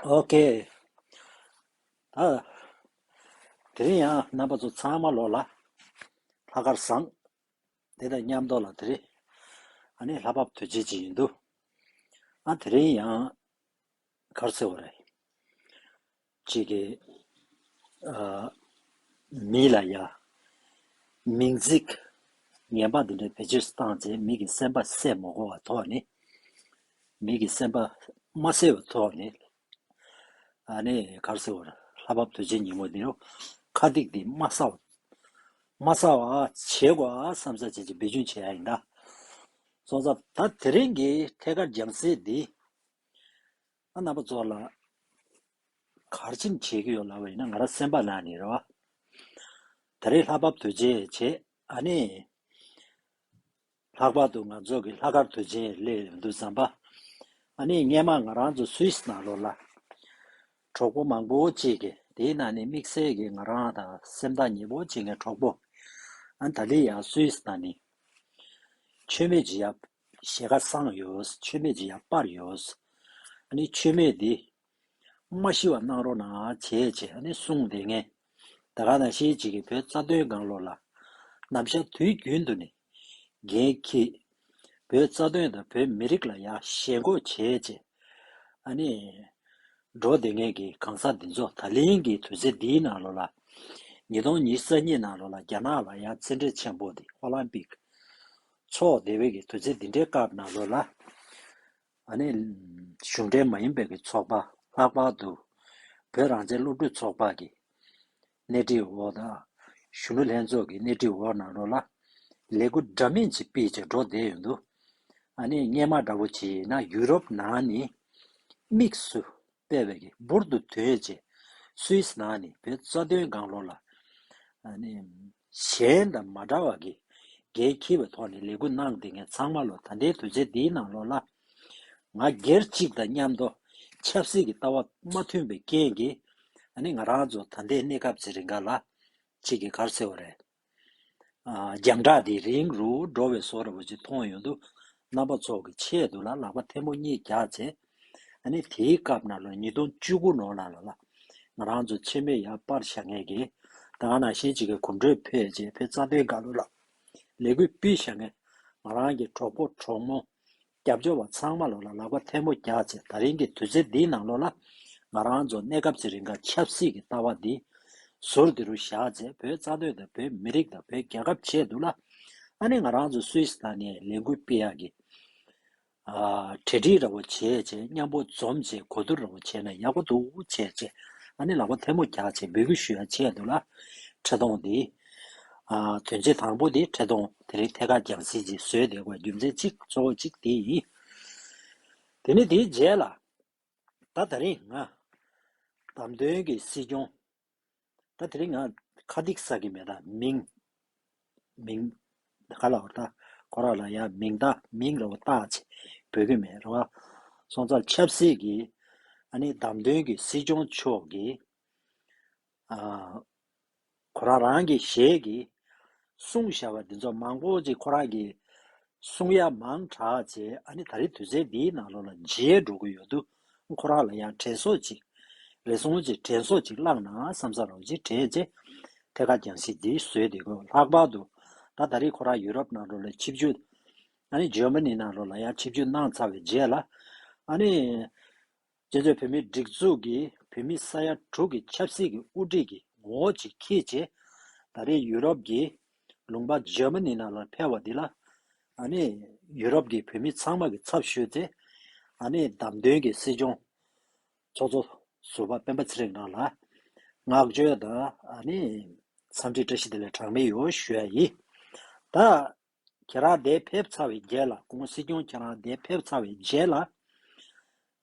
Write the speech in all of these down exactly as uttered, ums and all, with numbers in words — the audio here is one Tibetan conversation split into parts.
ཨོ་ཀེ། ད་དེ་རིང་ཡང་རྣམ་པ་ཚོ་ཚང་མ་ལོ་ལ་ལྷག་དཀར་བཟང་། དེ་དང་མཉམ་དུ་ལ་དེ་རིང་ཨ་ནི་ལྷ་བབས་དུས་ཆེན་ཅིག་ཡིན་འདུག་ཨ་དེ་རིང་ཡང་གར་སེ་བ་རེད། ཅིག་གི་ཨ་མི་ལ་ཡ་མིང་ཚིག་ངན་པ་འདི་འདྲ་བེད་སྤྱོད་བཏང་ཚེ་མི་གི་སེམས་པ་གསད་མ་དགོས་པ་ཐོག་ནས། མི་གི་སེམས་པ་མ་གསད་པའི་ཐོག་ནས། ཨ་ནི་གར་སེ་བ་རེད། ལྷ་བབས་དུས་ཆེན་ཉིན་མོ་འདི་རུ་ཁ་ཏིག་འདི་མ་གསལ་བ། མ་གསལ་བ་བྱེད་དགོས་ཨ་བསམ་ས་བྱེད་ཅིག་འབད་བརྩོན་བྱེད་ཡ་ཡིན་ད། སོང་ཙང་ད་དེ་རིང་གི་ཐད་ཀར་རྒྱང་སྲིང་འདི། ཨ་རྣམ་པ་ཚོ་ལ་གར་ཕྱིན་བྱེད་ཀྱི་ཡོད་ལབ་པ་ཡིན་ན་ང་རང་སེམས་པ་ནང་ནས་རེད་བ། ད་རེས་ལྷ་བབས་དུས་ཆེན་བྱེད་ཨ་ནི། ལྷག་པར་དུ་ང་ཚོ་གི་ལྷག་དཀར་དུས་ཆེན་སླེབས་ཡོང་དུས་ཙམ་པ། ཨ་ནི་སྔས་མ་ང་རང་ཚོ་སུད་སི་ནང་ལོགས་ལ་གྲོགས་པོ་མང་པོ་ཅིག་གིས་དེའི་ནང་ནས་དམིགས་བསལ་གྱི་ང་རང་དང་སེམས་ཐག་ཉེ་པོ་བྱེད་མཁན་གྲོགས་པོ། ཨ་ད་ལི་ཡང་སུད་སི་ནང་ནས་མཆོད་མེ་ཅིག་ཡར་ཞལ་ཁ་བསངས་ཡོད། མཆོད་མེ་ཅིག་ཡར་སྤར་ཡོད། ཨ་ནི་མཆོད་མེ་འདི་མ་ཤི་བ་གནང་རོགས་གནང་བྱས་བྱས་ཨ་ནི་གསུངས་བསྡད་མཁན། ད་ག་ནང་བཞིན་ཅིག་གིས་བོད་རྩ་དོན་སྒང་ལོགས་ལ་ནམ་ཞག་དུས་རྒྱུན་དུ་ནས་འགན་འཁྱེར། བོད་རྩ་དོན་དང་བོད་མི་རིགས་ལ་ཡ་ཞེན་ཁོག་བྱས་བྱས་ཨ་ནི་འགྲོ་བསྡད་མཁན་གྱི་གང་ཟག་འདི་ཚོ་ད་ལན་གྱི་དུས་ཚོད་འདིའི་ནང་ལོགས་ལ་ཉིས་སྟོང་ཉི་ཤུ་རྩ་གཉིས་ནང་ལོགས་ལ་རྒྱ་ནག་ལ་ཡ་རྩེད་འགྲན་ཆེན་པོ་འདི་ཨོ་ལམ་པིག་འཚོགས་བསྡད་པའི་གི་དུས་ཚོད་འདི་འདྲའི་སྐབས་ནང་ལོགས་ལ། ཨ་ནི། གཞུང་འབྲེལ་མ་ཡིན་པའི་གི་ཚོགས་པ་ལྷག་པར་དུ་བོད་རང་བཙན་སློབ་ཕྲུག་ཚོགས་པ་གི་སྣེ་ཁྲིད་འོག་དང་གཞོན་ནུ་ལྷན་ཚོགས་ཀྱི་སྣེ་ཁྲིད་འོག་ནང་ལོགས་ལ་ལས་འགུལ་འདྲ་མིན་ཅིག་སྤེལ་བྱས་འགྲོ་བསྡད་ཡོང་དུས། ཨ་ནི་སྔས་མ་འདྲ་བོ་ཅིག་ཡིན་ན་ཡུ་རོབ་ནང་ནས་དམིགས་སུ་སྤེལ་བའི་གི་འབུར་དུ་ཐོན་བྱས་སུད་སི་ནང་ནས་བོད་རྩ་དོན་སྒང་ལོགས་ལ་ཨ་ནི། གཞན་དང་མ་འདྲ་བ་གི་འགན་འཁྱེར་བའི་ཐོག་ནས་ལས་འགུལ་གནང་བསྡད་མཁན་ཚང་མ་ལོ་ད་ལྟའི་དུས་ཚོད་འདིའི་ནང་ལོགས་ལ། ང་སྒེར་གཅིག་དང་མཉམ་དུ་ཆབ་སྲིད་ཀྱི་ལྟ་བ་མ་མཐུན་པའི་རྐྱེན་གྱིས་ཨ་ནི་ང་རང་ཚོ་ད་ལྟའི་གནས་སྐབས་ཀྱི་རིང་ག་ལ་གཅིག་གི་གར་ཟེར་བ་རེད། ཨ་རྒྱང་བསྒྲགས་འདི་རིང་རུ་འགྲོ་བའི་བཟོ་འདྲ་བོ་ཅིག་མཐོང་ཡོང་དུས་རྣམ་པ་ཚོ་གི་ཆེད་དུ་ལ་ལག་པ་ཐལ་མོ་གཉིས་བརྒྱབ་བྱས། ཨ་ནི་དེའི་སྐབས་ནང་ལོ་ཉིས་སྟོང་བཅུ་དགུ་ནང་ལ་ལ་ལ་ང་རང་ཚོ་མཆོད་མེ་ཡར་སྤར་བཞག་མཁན་གྱི་ད་ག་ནང་བཞིན་ཅིག་གི་གོམ་བགྲོད་ཕེབས་བྱས་བོད་རྩ་དོན་སྒང་ལོགས་ལ་ལས་འགུལ་སྤེལ་བཞག་མཁན་ང་རང་གི་གྲོགས་པོ་གྲོགས་མོ་རྒྱབ་སྐྱོར་བ་ཚང་མ་ལོ་ལ་ལག་པ་ཐལ་མོ་བརྒྱབ་བྱས་ད་རིང་གི་དུས་ཚོད་འདིའི་ནང་ལོགས་ལ་ང་རང་ཚོ་གནས་སྐབས་ཀྱི་རིང་ག་ཆབ་སྲིད་ཀྱི་ལྟ་བ་འདི་ཟུར་དེ་རུ་བཞག་བྱས་བོད་རྩ་དོན་དང་བོད་མི་རིགས་དང་བོད་རྒྱལ་ཁབ་ཆེད་དུ་ལ་ཨ་ནི་ང་རང་ཚོ་སུད་སི་ནང་ནས་ལས་འགུལ་སྤེལ་ཡག་གི་གྲ་སྒྲིག་འདྲ་བོ་བྱས་བྱས་མཉམ་པོ་འཛོམས་བྱས་གོ་བསྡུར་འདྲ་བོ་བྱས་ན་ཡག་པོ་འདུག་བྱས་བྱས་ཨ་ནི་ལག་པ་ཐལ་མོ་རྒྱག་བྱས་འབོད་སྐུལ་ཞུ་ཡ་ཆེད་དུ་ལ་འཕྲིན་གཏོང་འདི། དོན་ཚན་དང་པོ་འདི་འཕྲིན་གཏོང་དེ་རིང་ཐད་ཀར་རྒྱང་སྲིང་ཅིག་བཟོས་བསྡད་དགོས་རྒྱུ་མཚན་གཅིག་གཙོ་བོ་གཅིག་དེ་ཡིན། དེ་ནི་དེའི་རྗེས་ལ་ད་ད་རིང་ང་བདམས་ཐོན་གྱི་སྲིད་སྐྱོང་། ད་དེ་རིང་ང་ཁ་ཏིག་ཟ་གི་མེད་ད་མིང་། མིང་། ག་ལ་བར་ད་ཁོ་ར་ལ་ཡ་མིང་ད་མིང་ལ་བ་ཏག་ཅེ་བོད་གི་མེད་རོ། སོང་ཙང་ཆབ་སྲིད་ཀྱི་ཨ་ནི་བདམས་ཐོན་གྱི་སྲིད་སྐྱོང་མཆོག་གི་ཨ་ཁོ་ར་རང་གི་ཞལ་གྱི་གསུང་བཞག་པ་འདི་ཚོ་མང་པོ་ཅིག་ཁོ་ར་གི་གསུང་ཡ་མང་དྲགས་བྱས་ཨ་ནི་ད་རེས་དུས་ཚོད་འདིའི་ནང་ལོགས་ལ་མཇལ་འགྲོ་གི་ཡོད་དུས་ཁོ་རང་ལ་ཡང་དྲན་གསོ་ཅིག་རེ་ཟུང་ཅིག་དྲན་གསོ་ཅིག་བསླངས་ན་བསམ་ས་རོགས་ཅིག་དྲན་བྱས་ཐད་ཀར་རྒྱང་སྲིང་འདི་བཟོས་བསྡད་དགོས། ལྷག་པར་དུ་ད་ད་རེས་ཁོ་རང་ཡུ་རོབ་ནང་ལོགས་ལ་ཆིབས་བསྒྱུར་ཨ་ནི་ཇར་མ་ནི་ནང་ལོགས་ལ་ཡང་ཆིབས་བསྒྱུར་གནང་ཚར་བའི་རྗེས་ལ་ཨ་ནི། བཙན་བྱོལ་བོད་མིའི་སྒྲིག་འཛུགས་ཀྱི་བོད་མི་ས་ཡ་དྲུག་གི་ཆབ་སྲིད་ཀྱི་དབུ་ཁྲིད་ཀྱི་ངོ་བོ་ཅིག་འཁྱེར་བྱས་ད་རེས་ཡུ་རོབ་ཀྱི་ལུང་པ་ཇར་མ་ནི་ནང་ལ་ཕེབས་པ་འདི་ལ་ཨ་ནི་ཡུ་རོབ་ཀྱི་བོད་མི་ཚང་མ་གི་ཚབ་ཞུས་ཏེ་ཨ་ནི་བདམས་ཐོན་གྱི་སྲིད་སྐྱོང་ཚོགས་གཙོ་ཟུར་པ་སྤེན་པ་ཚེ་རིང་ལགས་ལ་བསྔགས་བརྗོད་དང་ཨ་ནི་འཚམས་འདྲི་བཀྲ་ཤིས་བདེ་ལེགས་གྲངས་མེད་ཡོད་ཞུ་ཡ་ཡིན། ད། ཁྱེད་རང་འདིར་ཕེབས་ཚར་བའི་རྗེས་ལ་སྐུ་ངོ་སྲིད་སྐྱོང་ཁྱེད་རང་འདིར་ཕེབས་ཚར་བའི་རྗེས་ལ་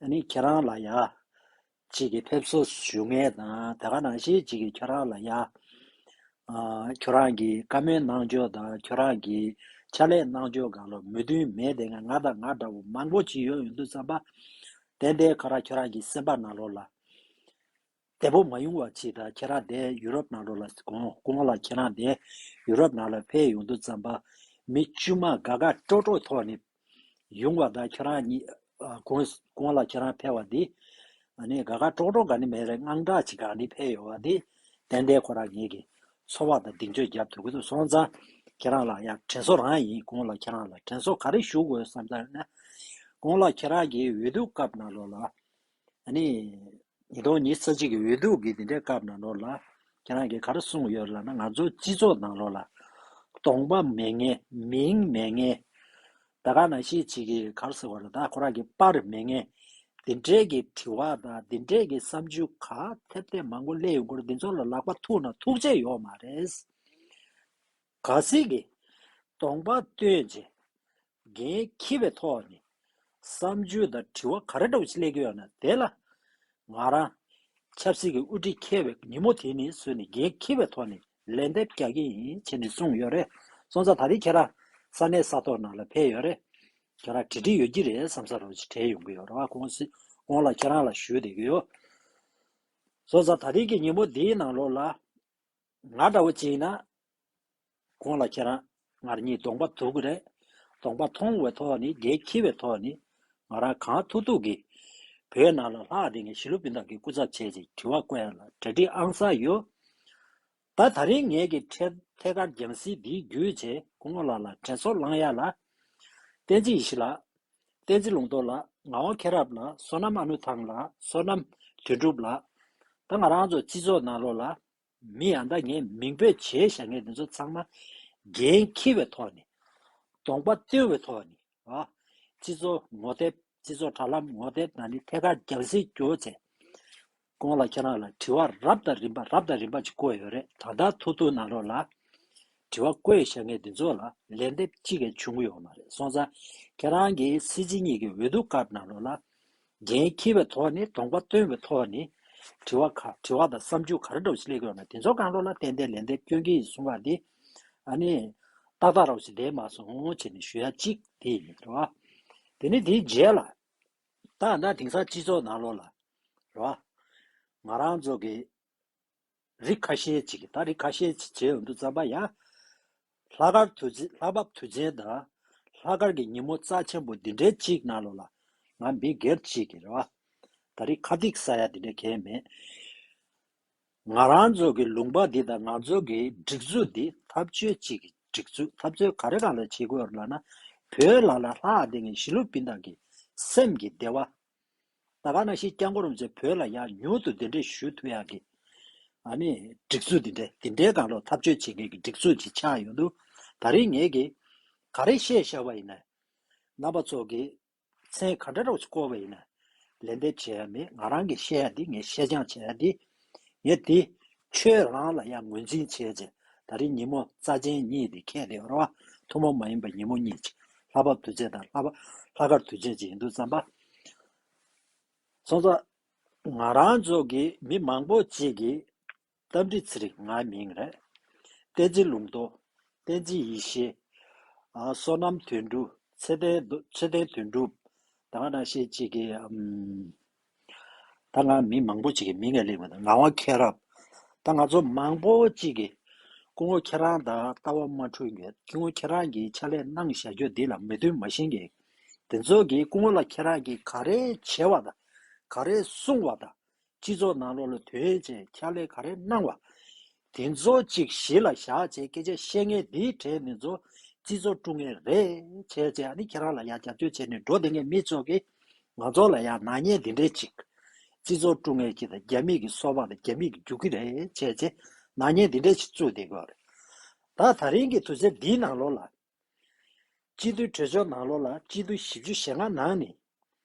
ཨ་ནི་ཁྱེད་རང་ལ་ཡ་གཅིག་གི་ཕེབས་བསུ་ཞུ་མཁན་དང་དེ་ག་ནང་བཞིན་གཅིག་གི་ཁྱེད་རང་ལ་ཡ་ཨ་ཁྱོད་རང་གི་བཀའ་མོལ་གནང་ཕྱོགས་དང་ཁྱོད་རང་གི་ཕྱག་ལས་གནང་ཕྱོགས་སྒང་ལ་མོས་མཐུན་མེད་དེ་ང་ང་དང་ང་འདྲ་བོ་མང་པོ་ཅིག་ཡོད་ཡོང་དུས་ཙམ་པ་ཏན་ཏན་ཁོ་རང་ཁྱོད་རང་གི་སེམས་པ་ནང་ལོགས་ལ། བདེ་པོ་མ་ཡོང་བ་ཅིག་དང་ཁྱེད་རང་དེ་ཡུ་རོབ་ནང་ལོགས་ལ་དགོངས་སྐུ་ངོ་ལགས་ཁྱེད་རང་དེ་ཡུ་རོབ་ནང་ལ་ཕེབས་ཡོང་དུས་ཙམ་པ་མི་དཀྱུས་མ་དགའ་དགའ་སྤྲོ་སྤྲོ་ཐོག་ནས་ཡོང་བ་དང་ཁྱེད་རང་གཉིས་ཨ་སྐུ་ངོ་སྐུ་ངོ་ལགས་ཁྱེད་རང་ཕེབས་པ་འདི་ ཨ་ནི་དགའ་དགའ་སྤྲོ་སྤྲོ་ག་ནི་མེད་རེད། དངངས་སྐྲག་ཅིག་ག་ནི་འཕེལ་ཡོད་པ་འདི་ཏན་ཏན་ཁོ་རང་ངེད་ཀྱི་འཚོ་བ་དང་གདེང་ཚོད་རྒྱབ་ཐུབ་ཀྱི་འདུག་སོང་ཙང་ཁྱེད་རང་ལ་ཡང་དྲན་གསོ་རང་ཡིན། གོང་ལ་ཁྱེད་རང་ལ་དྲན་གསོ་ག་རེ་ཞུ་དགོས་བསམ་ད་ན། གོང་ལ་ཁྱེད་རང་གི་འོས་བསྡུ་སྐབས་ནང་ལོགས་ལ། ཨ་ནི། ཉིས་སྟོང་ཉི་ཤུ་རྩ་གཅིག་གི་འོས་བསྡུ་གི་འདི་འདྲའི་སྐབས་ནང་ལོགས་ལ། ཁྱེད་རང་གིས་ག་རེ་གསུངས་ཡོད་ལབ་ན། ང་ཚོ་སྤྱི་ཚོགས་ནང་ལོགས་ལ། གདོང་པ་མེད་མཁན། མིང་མེད་མཁན། ད་ག་ནང་བཞིན་ཅིག་གིས་ག་རེ་ཟེར་བ་རེད། ད་ཁོ་རང་གི་པར་མེད་མཁན། འདི་འདྲའི་གི་དྲི་བ་དང་འདི་འདྲའི་གི་བསམ་ཚུལ་ག་ཐེབས་ཐེབས་མང་པོ་སླེབས་ཡོང་གི་རེད། འདི་ཚོ་ལ་ལག་པ་ཐུག་ན་ཐུག་ཆེ་ཡོད་མ་རེད། གལ་སྲིད་ཀྱི་གདོང་པ་སྟོན་བྱས། འགན་འཁྱེར་བའི་ཐོག་ནས་བསམ་ཚུལ་དང་དྲི་བ་ག་རེ་འདྲ་བོ་ཞིག་སླེབས་ཀྱི་ཡོད་ན། དེ་ལ་ང་རང་ཆབ་སྲིད་ཀྱི་དབུ་ཁྲིད་འཁྱེར་བའི་ཉིན་མོ་དེ་ནས་བཟུང་ནས་འགན་འཁྱེར་བའི་ཐོག་ནས་ལན་འདེབས་རྒྱག་གི་ཡིན་བྱས་ནས་གསུངས་ཡོད་རེད། སོང་ཙང་ད་རེས་ཁྱེད་རང་ས་གནས་ས་ཐོག་ནང་ལ་ཕེབས་ཡོད་རེད། ཁྱེད་རང་གྲ་སྒྲིག་ཡོད་ཀྱི་རེད་བསམ་ས་རོགས་ཅིག་དྲན་ཡོང་གི་ཡོད་རེད་བ། གོང་སྲིད་གོང་ལ་ཁྱེད་རང་ལ་ཞུ་བསྡད་ཀྱི་ཡོད། སོང་ཙང་ད་རེས་ཀྱི་ཉིན་མོ་འདིའི་ནང་ལོགས་ལ། ང་འདྲ་བོ་ཅིག་ཡིན་ན། གོང་ལ་ཁྱེད་རང་ང་གཉིས་གདོང་པ་ཐུག་གི་རེད། གདོང་པ་མཐོང་བའི་ཐོག་ནས། འགན་འཁྱེར་བའི་ཐོག་ནས། ང་རང་གང་ཐུབ་ཐུབ་ཀྱིས་བོད་ནང་ལ་ལྷག་བསྡད་མཁན་གཞིས་ལུས་སྤུན་ཟླ་གི་སྐུ་ཚབ་བྱས་ཏེ་དྲི་བ་བཀོད་ཡ་ལ་གྲ་སྒྲིག་ཨང་གསར་ཡོད། ད་ད་རིང་ངེད་ཀྱི་ཐད་ཐད་ཀར་རྒྱང་སྲིང་འདིའི་བརྒྱུད་བྱས་སྐུ་ངོ་ལགས་ལ་དྲན་གསོ་བསླང་ཡ་ལ། བསྟན་འཛིན་ཡེ་ཤེས་ལགས། བསྟན་འཛིན་ལུང་རྟོགས་ལགས། ངག་དབང་མཁྱེན་རབ་ལགས། བསོད་ནམས་ཨ་ནུ་ཐང་ལགས། བསོད་ནམས་དོན་གྲུབ་ལགས། ད་ང་རང་ཚོ་སྤྱི་ཚོགས་ནང་ལོགས་ལ། མི་ཡང་ད་ངས་མིང་འབོད་བྱས་བཞག་མཁན་དེ་ཚོ་ཚང་མ་འགན་འཁྱེར་བའི་ཐོག་ནས། གདོང་པ་སྟོན་པའི་ཐོག་ནས། ཨ། སྤྱི་ཚོགས་ངོ་དེབ། སྤྱི་ཚོགས་དྲ་ལམ་ངོ་དེབ་ནང་ནས་ཐད་ཀར་རྒྱང་སྲིང་བསྒྱུར་བྱས། གོང་ལ་ཁྱེད་རང་ལ་དྲི་བ་རབ་དང་རིམ་པ་རབ་དང་རིམ་པ་ཅིག་བཀོད་ཡོད་རེད། ད་ལྟ་ཐུག་ཐུག་ནང་ལོགས་ལ་དྲི་བ་བཀོད་བཞག་མཁན་དེ་ཚོ་ལ་ལན་འདེབས་གཅིག་ཀྱང་བྱུང་ཡོད་མ་རེད། སོང་ཙང་ཁྱེད་རང་གིས་སྲིད་སྤྱི་གཉིས་ཀྱི་འོས་བསྡུ་སྐབས་ནང་ལོགས་ལ། འགན་འཁྱེར་བའི་ཐོག་ནས། གདོང་པ་སྟོན་པའི་ཐོག་ནས་དྲི་བ་ག་དྲི་བ་དང་བསམ་ཚུལ་ག་རེ་འདྲ་བོ་ཞིག་སླེབས་ཀྱི་ཡོད་ན། དེ་ཚོ་སྒང་ལོགས་ལ་ཏན་ཏན་ལན་འདེབས་སྐྱོན་གྱི་ཡིན་གསུང་བ་འདི། ཨ་ནི། ཏག་ཏག་རང་ཞིག་བསྡད་མ་སོང་བྱས་ནས་ཞུ་ཡ་གཅིག་དེ་ཡིན་རེད་བ། དེ་ནི་དེའི་རྗེས་ལ། ད་ད་དེང་སང་སྤྱི་ཚོགས་ནང་ལོགས་ལ། རེད་བ། ང་རང་ཚོ་གི་རིགས་ཁ་ཤས་ཅིག་གིས། ད་རིགས་ཁ་ཤས་ཅིག་བྱས་ཡོང་དུས་ཙམ་པ་ཡ། ལྷག་དཀར་དུས་ཆེན། ལྷག་འབབ་དུས་ཆེན་དང་། ལྷག་དཀར་གྱི་ཉིན་མོ་རྩ་ཆེན་པོ་འདི་འདྲའི་ཅིག་ནང་ལོགས་ལ། ང་མི་སྒེར་ཅིག་གིས་རེད་བ། ད་རེས་ཁ་ཏིག་ཟ་ཡ་འདི་འདྲ་གང་ཡང་མེད། ང་རང་ཚོ་གི་ལུང་པ་འདི་དང་ང་ཚོ་གི་སྒྲིག་འཛུགས་འདི་འཐབ་རྩོད་ཅིག་གི་སྒྲིག་འཛུགས། འཐབ་རྩོད་ག་རེ་སྒང་ལ་བྱེད་དགོས་ལབ་ན། བོད་ལ་ལ་ལྷག་བསྡད་མཁན་གཞིས་ལུས་སྤུན་ཟླ་གི་སེམས་ཀྱི་བདེ་བ། ད་ག་ནང་བཞིན་སྐྱབས་མགོན་རིན་པོ་ཆེ་བོད་ལ་ཡར་མྱུར་དུ་གདན་འདྲེན་ཞུ་ཐུབ་ཡག་གི། ཨ་ནི་སྒྲིག་འཛུགས་འདི་འདྲའི་འདི་འདྲའི་སྒང་ལ་འཐབ་རྩོད་བྱེད་མཁན་གྱི་སྒྲིག་འཛུགས་ཅིག་ཆགས་ཡོང་དུས། ད་རེས་ངེད་ཀྱིས་ག་རེ་བཤད་བཞག་པ་ཡིན་ན། རྣམ་པ་ཚོ་གིས་མཚན་ག་འདྲ་འདྲ་བོ་ཞིག་བཀོད་པ་ཡིན་ན། ལན་འདེབས་བྱེད་ཡ་མེད། ང་རང་གིས་བཤད་ཡ་འདི། ངས་བཤད་སྦྱང་བྱེད་ཡ་འདི། ངས་འདི་ཁྱོད་རང་ལ་ཡང་ངོས་འཛིན་བྱས་བྱས། ད་རེས་ཉིན་མོ་རྩ་ཆེན་གཉིས་འདི་འཁེལ་བསྡད་ཡོད་རེད་བ། ཐུན་མོང་མ་ཡིན་པ་ཉིན་མོ་གཉིས་ཅིག། ལྷག་འབབ་དུས་ཆེན་དང་ལྷག་པ་ལྷག་དཀར་དུས་ཆེན་ཅིག་ཡིན་དུས་ཙམ་པ། སོང་ཙང་། ང་རང་ཚོ་གི་མི་མང་པོ་ཅིག་གིས། རྟ་མགྲིན་ཚེ་རིང་ང་མིང་རེད། བསྟན་འཛིན་ལུང་རྟོགས། བསྟན་འཛིན་ཡེ་ཤེས། ཨ། བསོད་ནམས་དོན་གྲུབ། ཚེ་བརྟན། ཚེ་བརྟན་དོན་གྲུབ། ད་ག་ནང་བཞིན་ཅིག་གིས། ཨམ། ད་ང་མི་མང་པོ་ཅིག་གི་མིང་ངས་ལེན་མི་འདུག། ངག་དབང་མཁྱེན་རབ། ད་ང་ཚོ་མང་པོ་ཅིག་གིས་སྐུ་ངོ་ཁྱེད་རང་དང་ལྟ་བ་མ་འཁྲུལ་མཁན། སྐུ་ངོ་ཁྱེད་རང་གིས་ཕྱག་ལས་གནང་བཞག་རྒྱུ་འདི་ལ་མོས་མཐུན་མ་བྱེད་མཁན། དེ་ཚོ་གིས་སྐུ་ངོ་ལགས་ཁྱེད་རང་གིས་ག་རེ་བྱས་པ་དང་། ག་རེ་གསུངས་པ་དང་། སྤྱི་ཚོགས་ནང་ལོགས་ལ་དོན་ཆེན་ཕྱག་ལས་ག་རེ་གནང་བ། དེ་ཚོ་གཅིག་གཞི་ལ་བཞག་བྱས་སྐད་ཆ་བཤད་མཁན་འདིའི་གྲས་འདི་ཚོ་སྤྱི་ཚོགས་དཀྲུག་མཁན་རེད་བྱས་བྱས། ཨ་ནི་ཁྱེད་རང་ལ་ཡང་རྒྱབ་སྐྱོར་བྱས་ནས་འགྲོ་བསྡད་མཁན་མི་ཚོ་གིས་ང་ཚོ་ལ་ཡང་ནག་ཉེས་འདི་འདྲས་ཅིག། སྤྱི་ཚོགས་དཀྲུག་མཁན་གྱི་དང་། རྒྱ་མི་གི་སོ་པ་དང་། རྒྱ་མི་གི་རྒྱུག་ཁྱི་རེད་བྱས་བྱས། ནག་ཉེས་འདི་འདྲས་ཅིག་བཙུགས་བསྡད་ཀྱི་ཡོད་རེད། ད་ད་རིང་གི་དུས་ཚོད་འདིའི་ནང་ལོགས་ལ། སྤྱི་འཐུས་གྲོས་ཚོགས་ནང་ལོགས་ལ་སྤྱི་འཐུས་བཞི་བཅུ་ཞེ་ལྔ་ནང་ནས་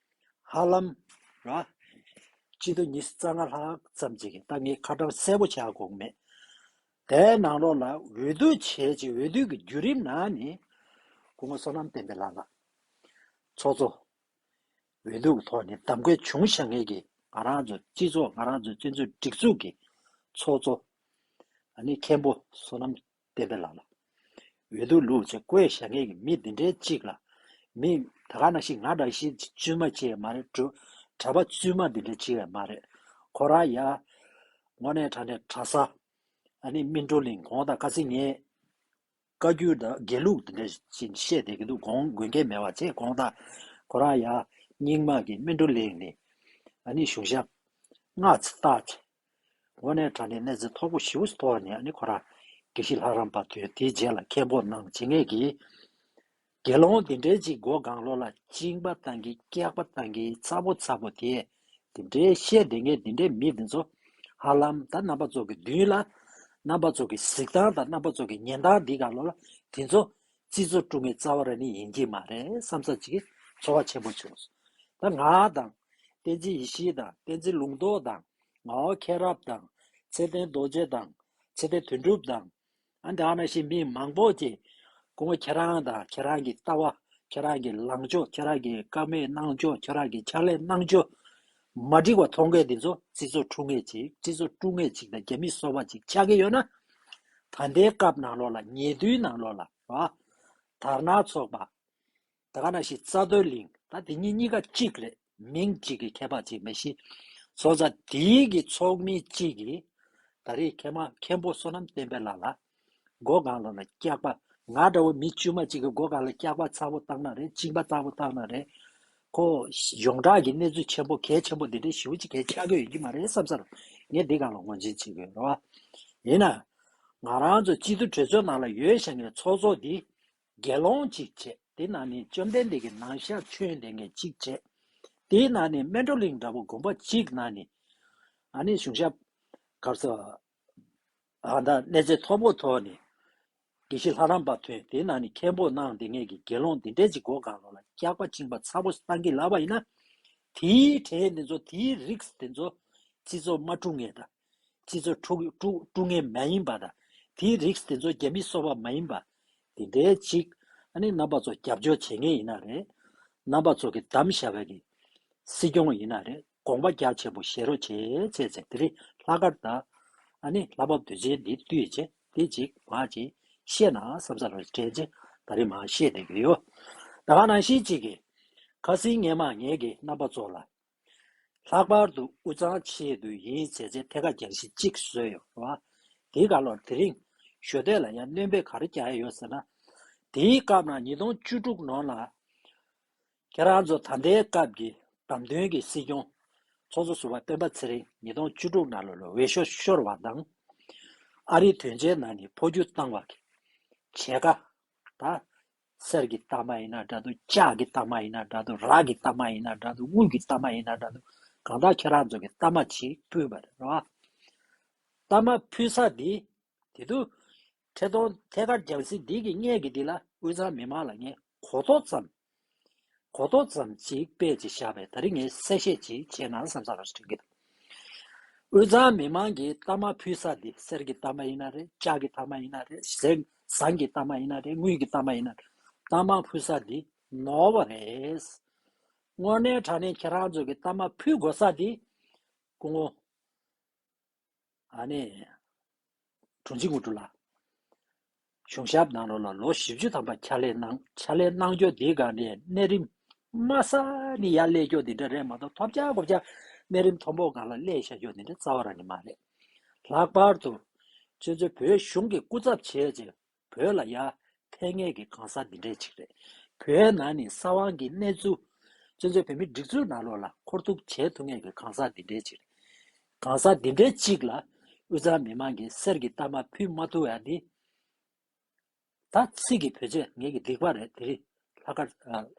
ཧ་ལམ་ར། སྤྱི་འཐུས་ཉི་ཤུ་རྩ་ལྔ་ལྷག་ཙམ་ཅིག་གིས། ད་ངས་ཁ་གྲངས་གསལ་པོ་བྱ་དགོས་མེད། དེའི་ནང་ལོགས་ལ་འོས་བསྡུ་བྱས་ཅིག། འོས་བསྡུ་གི་བརྒྱུད་རིམ་ནང་ནས་སྐུ་ངོ་བསོད་ནམས་བསྟན་འཕེལ་ལགས་ལ་ཚོགས་གཙོ། འོས་བསྡུ་གི་ཐོག་ནས་གདམ་ག་བྱུང་བཞག་མཁན་གྱི་ང་རང་ཚོ་སྤྱི་ཚོགས། ང་རང་ཚོ་བཙན་བྱོལ་སྒྲིག་འཛུགས་ཀྱི་ཚོགས་གཙོ། ཨ་ནི་མཁན་པོ་བསོད་ནམས་བསྟན་འཕེལ་ལགས་ལ། འོས་བསྡུ་ལུགས་ཅིག་བཀོད་བཞག་མཁན་གྱི་མི་འདི་འདྲའི་གཅིག་ལ། མི་ད་ག་ནང་བཞིན་ང་འདྲ་ཞིག་བཙུན་མ་ཅིག་ཡང་མ་རེད། གྲུ་གྲྭ་པ་བཙུན་མ་འདི་འདྲ་ཅིག་ཡང་མ་རེད། ཁོ་རང་ཡ། དངོས་གནས་དྲང་གནས་གྲྭ་ས། ཨ་ནི་སྨིན་གྲོལ་གླིང་དགོངས་དག། ཁ་སང་ངས་བཀའ་འགྱུར་དང་དགེ་ལུགས་འདི་འདྲ་ཞིག་བཤད་བསྡད་ཀྱི་འདུག། དགོངས་དགོངས་འགལ་མེད་པ་བྱས། དགོངས་དག། ཁོ་རང་ཡ་རྙིང་མ་གི་སྨིན་གྲོལ་གླིང་ནས། ཨ་ནི་གཞུང་ཞབས་ སྔ་ཙམ་བརྟག་བྱས། དངོས་གནས་དྲང་གནས་གནས་ཚུལ་མཐོ་པོ་ཞེ་པོ་ཐོག་ནས་ཨ་ནི་ཁོ་རང་དགེ་བཤེས་ལྷ་རམས་པ་དོན་དེའི་རྗེས་ལ་མཁན་པོ་གནང་བྱེད་མཁན་གྱི་དགེ་སློང་འདི་འདྲའི་ཅིག་མགོ་གང་ལོག་ལ་གཅིན་པ་བཏང་གི་སྐྱག་པ་བཏང་གི་ཚ་པོ་ཚ་པོ་དེ་འདི་འདྲའི་བཤད་བསྡད་མཁན་འདི་འདྲའི་མི་འདི་ཚོ་ཧ་ལམ་ད་རྣམ་པ་ཚོ་གི་མདུན་ལ་རྣམ་པ་ཚོ་གི་གཟིགས་སྟངས་དང་རྣམ་པ་ཚོ་གི་ཉན་སྟངས་འདི་གང་ལོག་ལ་དེ་ཚོ་སྤྱི་ཚོགས་དཀྲུག་མཁན་རྩ་བ་རང་ནས་ཡིན་གྱི་མ་རེད་བསམ་ས་ཅིག་གི་ཚོར་བ་ཆེན་པོ་བྱུང་སོང་། ད་ང་དང་། བསྟན་འཛིན་ཡེ་ཤེས་དང་བསྟན་འཛིན་ལུང་རྟོགས་དང་། ངག་དབང་མཁྱེན་རབ་དང་། ཚེ་བརྟན་རྡོ་རྗེ་དང་། ཚེ་བརྟན་དོན་གྲུབ་དང་། ཨ་འདི་ཨ་ན་ཞིག་མི་མང་པོ་ཅིག་སྐུ་ངོ་ཁྱེད་རང་དང་ཁྱེད་རང་གི་ལྟ་བ། ཁྱེད་རང་གི་ལངས་ཕྱོགས། ཁྱེད་རང་གི་བཀའ་མོལ་གནང་ཕྱོགས། ཁྱེད་རང་གི་ཕྱག་ལས་གནང་ཕྱོགས་མ་འགྲིག་པ་མཐོང་མཁན་འདི་ཚོ་སྤྱི་ཚོགས་དཀྲུག་མཁན་ཅིག་སྤྱི་ཚོགས་དཀྲུག་མཁན་ཅིག་དང་རྒྱ་མི་སོ་པ་ཅིག་ཆགས་ཀྱི་ཡོད་ན། ད་ལྟའི་སྐབས་ནང་ལོགས་ལ་ཉེ་དུས་ནང་ལོགས་ལ་ར། དར་ནག་ཚོགས་པ། ད་ག་ནང་བཞིན་རྩ་དོན་གླིང་། ད་དེ་གཉིས་གཉིས་ཀ་གཅིག་རེད། མིང་གཅིག་གི་ཁྱད་པར་ཅིག་མ་གཞི། སོང་ཙང་དེའི་གི་ཚོགས་མི་གཅིག་གིས་ད་རེས་མཁན་མ་མཁན་པོ་བསོད་ནམས་བསྟན་འཕེལ་ལགས་ལ་མགོ་སྒང་ལོག་ལ་སྐྱག་པ། ང་འདྲ་བོ་མི་དཀྱུས་མ་གཅིག་གི་མགོ་སྒང་ལ་སྐྱག་པ་ཚ་པོ་བཏང་ན་རེད། གཅིན་པ་ཚ་པོ་བཏང་ན་རེད། ཁོ་ཡོངས་གྲགས་ཀྱི་གནས་ཚུལ་ཆེན་པོ་གལ་ཆེན་པོ་འདི་འདྲའི་ཞེ་པོ་ཅིག་གལ་ཆགས་ཀྱི་ཡོད་ཀྱི་མ་རེད་བསམ་ས་རེད། ངས་འདི་སྒང་ལ་ངོས་འཛིན་བྱེད་ཀྱི་ཡོད་རེད་བ། ཡིན་ན། ང་རང་ཚོ་སྤྱི་འཐུས་གྲོས་ཚོགས་ནང་ལ་ཡོད་བཞག་མཁན་ཚོགས་གཙོ་འདི། དགེ་སློང་གཅིག་བྱས། དེ་ནང་ནས་བཅོམ་ལྡན་འདས་ཀྱི་ནང་ཤག་ཆོས་ལྡན་མཁན་གཅིག་བྱས། དེའི་ནང་ནས་སྨིན་གྲོལ་གླིང་འདྲ་པོ་དགོན་པ་གཅིག་ནང་ནས། ཨ་ནི་གཞུང་ཞབས་ག་རེ་ཟེར། ཨ་ད་གནས་ཚད་མཐོ་པོ་ཐོག་ནས་དགེ་བཤེས་ལྷ་རམས་པ་ཐོན། དེའི་ནང་ནས་མཁན་པོ་གནང་བསྡད་མཁན་གྱི་དགེ་སློང་འདི་འདྲའི་ཅིག་མགོ་སྒང་ལོག་ལ་སྐྱག་པ་གཅིན་པ་ཚ་པོ་བཏང་གི་ལབ་པ་ཡིན་ན། དེའི་གྲས་འདི་ཚོ། དེའི་རིགས་འདི་ཚོ་སྤྱི་ཚོགས་མ་དཀྲུག་མཁན་དང་། སྤྱི་ཚོགས་དཀྲུག་དཀྲུག་དཀྲུག་མཁན་མ་ཡིན་པ་དང་། དེའི་རིགས་དེ་ཚོ་རྒྱ་མི་སོ་པ་མ་ཡིན་པ། དེ་འདྲའི་ཅིག་ཨ་ནི་རྣམ་པ་ཚོ་རྒྱབ་སྐྱོར་བྱེད་མཁན་ཡིན་ན་རེད། རྣམ་པ་ཚོ་གི་བདམས་བཞག་པའི་གི་སྲིད་སྐྱོང་ཡིན་ན་རེད། དགོངས་པ་རྒྱ་ཆེན་པོ་བཞེས་རོགས་བྱེད་བྱས་ཚེ། དེ་རིང་ལྷག་དཀར་དང་། ཨ་ནི་ལྷ་བབས་དུས་ཆེན་འདི་བསྟུད་བྱས་དེ་ཅིག་མ་ཅིག་བཤད་ན་བསམ་ས་རོགས་དྲན་བྱས་ད་རེས་མ་བཤད་བསྡད་ཀྱི་ཡོད། ད་ག་ནང་བཞིན་ཅིག་གི་ཁ་སང་སྔས་མ་ངས་ཀྱི་རྣམ་པ་ཚོ་ལ། ལྷག་པར་དུ་དབུས་གཙང་ཆེད་དུ་ཡིན་ཟེར་བྱས་ཐད་ཀར་རྒྱང་ཤིང་གཅིག་བཟོས་ཡོད་རེད་བ། དེའི་སྒང་ལ་དེ་རིང་ཞོ་སྟོད་ལ་ཡང་སྣོན་པ་ག་རེ་རྒྱག་ཡ་ཡོད་ཟེར་ན། དེའི་སྐབས་ནང་ཉིས་སྟོང་བཅུ་དྲུག་ནང་ལ། ཁྱེད་རང་ཚོ་ད་ལྟའི་སྐབས་ཀྱི་བདམས་ཐོན་གྱི་སྲིད་སྐྱོང་ཚོགས་གཙོ་ཟུར་པ་སྤེན་པ་ཚེ་རིང་ཉིས་སྟོང་བཅུ་དྲུག་ནང་ལོགས་ལ་འོས་ཤོག་ཤོར་བ་དང་། ཨ་རིའི་དོན་ཆེན་ནང་ནས་འཕོ་འགྱུར་བཏང་བ་གི་བྱེད་ཀ་ད། གསེར་གྱི་རྟགས་མ་ཡིན་ན་འདྲ་འདུག་ལྕགས་ཀྱི་རྟགས་མ་ཡིན་ན་འདྲ་འདུག་རག་གི་རྟགས་མ་ཡིན་ན་འདྲ་འདུག་དངུལ་གྱི་རྟགས་མ་ཡིན་ན་འདྲ་འདུག་གང་ལྟར་ཁྱེད་རང་ཚོ་གི་རྟགས་མ་ཅིག་ཕུལ་བ་རེད་བ། རྟགས་མ་ཕུལ་ས་འདི། དེ་དུས་འཕྲལ་དུ་ཐད་ཀར་རྒྱང་སྲིང་འདི་གི་སྔས་ཀྱི་འདི་ལ་དབུས་གཙང་མི་མང་ལ་ངས་གོ་རྟོགས་ཙམ། གོ་རྟོགས་ཙམ་ཅིག་སྤེལ་ཅིག་བཞག་པས། ད་རིང་ངས་གསལ་བཤད་ཅིག་བྱས་ན་བསམ་ས་རེད་དྲན་གྱི་འདུག་དབུས་གཙང་མི་མང་གིས་རྟགས་མ་ཕུལ་ས་འདི། གསེར་གྱི་རྟགས་མ་ཡིན་ན་རེད། ལྕགས་ཀྱི་རྟགས་མ་ཡིན་ན་རེད། ཟངས་ཟངས་ཀྱི་རྟགས་མ་ཡིན་ན་རེད། དངུལ་གྱི་རྟགས་མ་ཡིན་ན་རེད། རྟགས་མ་ཕུལ་ས་འདི་ནོར་བ་རེད། དངོས་གནས་དྲང་གནས་ཁྱེད་རང་ཚོ་གིས་རྟགས་མ་ཕུལ་དགོས་ས་འདི། སྐུ་ངོ་ཨ་ནི་དྲུང་ཆེ་དངོས་གྲུབ་ལགས། གཞུང་ཞབས་ནང་ལོགས་ལ་ལོ་བཞི་བཅུ་ཐམ་པ་ཕྱག་ལས་གནང་། ཕྱག་ལས་གནང་རྒྱུ་འདིའི་སྒང་ནས་གནས་རིམ་དམའ་ས་ནས་ཡར་སླེབས་རྒྱུ་འདི་འདྲ་རེད་མ་གཏོགས། ཐོབ་ཆག་གོ་ཆག་གནས་རིམ་མཐོན་པོ་སྒང་ལ་སླེབས་བཞག་རྒྱུ་འདི་འདྲ་རྩ་བ་རང་ནས་མ་རེད། ལྷག་པར་དུ་ཁྱོད་ཚོས་བོད་གཞུང་གི་སྐུ་ཚབ་བྱས་རྗེས་བོད་ལ་ཡར་ཕེབས་མཁན་གྱི་གང་ཟག་འདི་འདྲས་ཅིག་རེད། བོད་ནང་ནས་ས་དབང་གི་གནས་ཚུལ། ཁྱོད་ཚོས་བོད་མིའི་སྒྲིག་འཛུགས་ནང་ལོགས་ལ་འཁོར་ཐུག་བྱེད་ཐུབ་མཁན་གྱི་གང་ཟག་འདི་འདྲས་ཅིག་རེད། གང་ཟག་འདི་འདྲའི་གཅིག་ལ་དབུས་གཙང་མི་མང་གིས་གསེར་གྱི་རྟགས་མ་ཕུལ་མ་ཐུབ་ཡ་འདི། ད་ཚིག་གི་བོད་ཆས་ངེད་ཀྱི་སྡིག་པ་རེད། དེ་རིང་ལྷག་དཀར། ལྷག་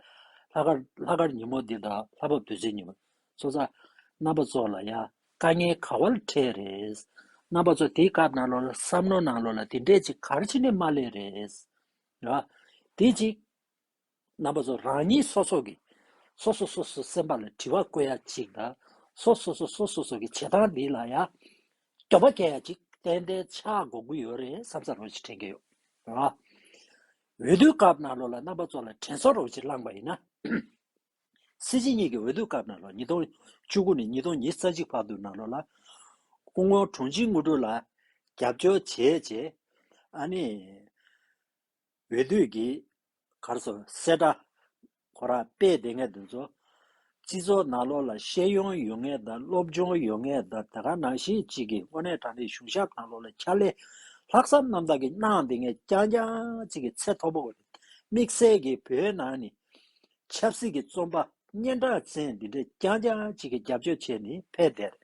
དཀར་ལྷག་དཀར་ཉིན་མོ་འདི་དང་ལྷག་པ་དུས་ཆེན་ཉིན་མོ། སོང་ཙང་རྣམ་པ་ཚོ་ལ་ཡང་དཀའ་ངལ་ག་བ་ལ་འཕྲད་རེད། རྣམ་པ་ཚོ་དེའི་སྐབས་ནང་ལོགས་ལ་བསམ་བློ་ནང་ལོགས་ལ་དེ་འདྲས་ཅིག་ག་རེ་བྱས་ནས་མ་སླེབས་རེད། ར། དེ་ཅིག་རྣམ་པ་ཚོ་རང་ཉིད་སོ་སོ་གི་སོ་སོ་སོ་སོ་སེམས་པ་ལ་དྲི་བ་བཀོད་ཡ་ཅིག་དང་། སོ་སོ་སོ་སོ་སོ་སོ་གི་བྱེད་སྟངས་འདི་ལ་ཡ་སྐྱོ་བ་སྐྱེ་ཡ་ཅིག་ཏན་ཏན་ཆགས་དགོས་ཀྱི་ཡོད་རེད་བསམ་ས་རོགས་ཅིག་དྲན་གྱི་ཡོད། ར། འོས་བསྡུའི་སྐབས་ནང་ལོགས་ལ་རྣམ་པ་ཚོ་ལ་དྲན་གསོ་རོགས་ཅིག་བསླངས་པ་ཡིན་ན། སྲིད་སྤྱི་གཉིས་ཀྱི་འོས་བསྡུའི་སྐབས་ནང་ལོགས་ཉིས་སྟོང་བཅུ་དགུ་ནས་ཉིས་སྟོང་ཉི་ཤུ་རྩ་གཅིག་བར་དུ་ནང་ལོགས་ལ་སྐུ་ངོ་དྲུང་ཆེ་དངོས་གྲུབ་ལགས་རྒྱབ་སྐྱོར་བྱས་རྗེས། ཨ་ནི། འོས་བསྡུ་གི་ག་རེ་ཟེར། གསལ་བསྒྲགས་ཁོ་རང་སྤེལ་བསྡད་མཁན་དེ་ཚོ། སྤྱི་ཚོགས་ནང་ལོགས་ལ་ཤེས་ཡོན་ཡོད་མཁན་དང་སློབ་སྦྱོང་ཡོད་མཁན་དང་། དེ་ག་ནང་བཞིན་གཅིག་གི་དངོས་གནས་དྲང་གནས་གཞུང་ཞབས་ནང་ལོགས་ལ་ཕྱག་ལས་ལྷག་བསམ་རྣམ་དག་གིས་གནང་བསྡད་མཁན་རྐྱང་རྐྱང་གཅིག་གི་ཚད་མཐོ་པོ་རེད། དམིགས་བསལ་གྱི་བོད་ནང་ནས་ཆབ་སྲིད་ཀྱི་རྩོམ་པ་སྙན་གྲགས་ཅན་འདི་འདྲས་རྐྱང་རྐྱང་གཅིག་གིས་རྒྱབ་སྐྱོར་བྱས་ནས་ཕེབས་བསྡད་རེད།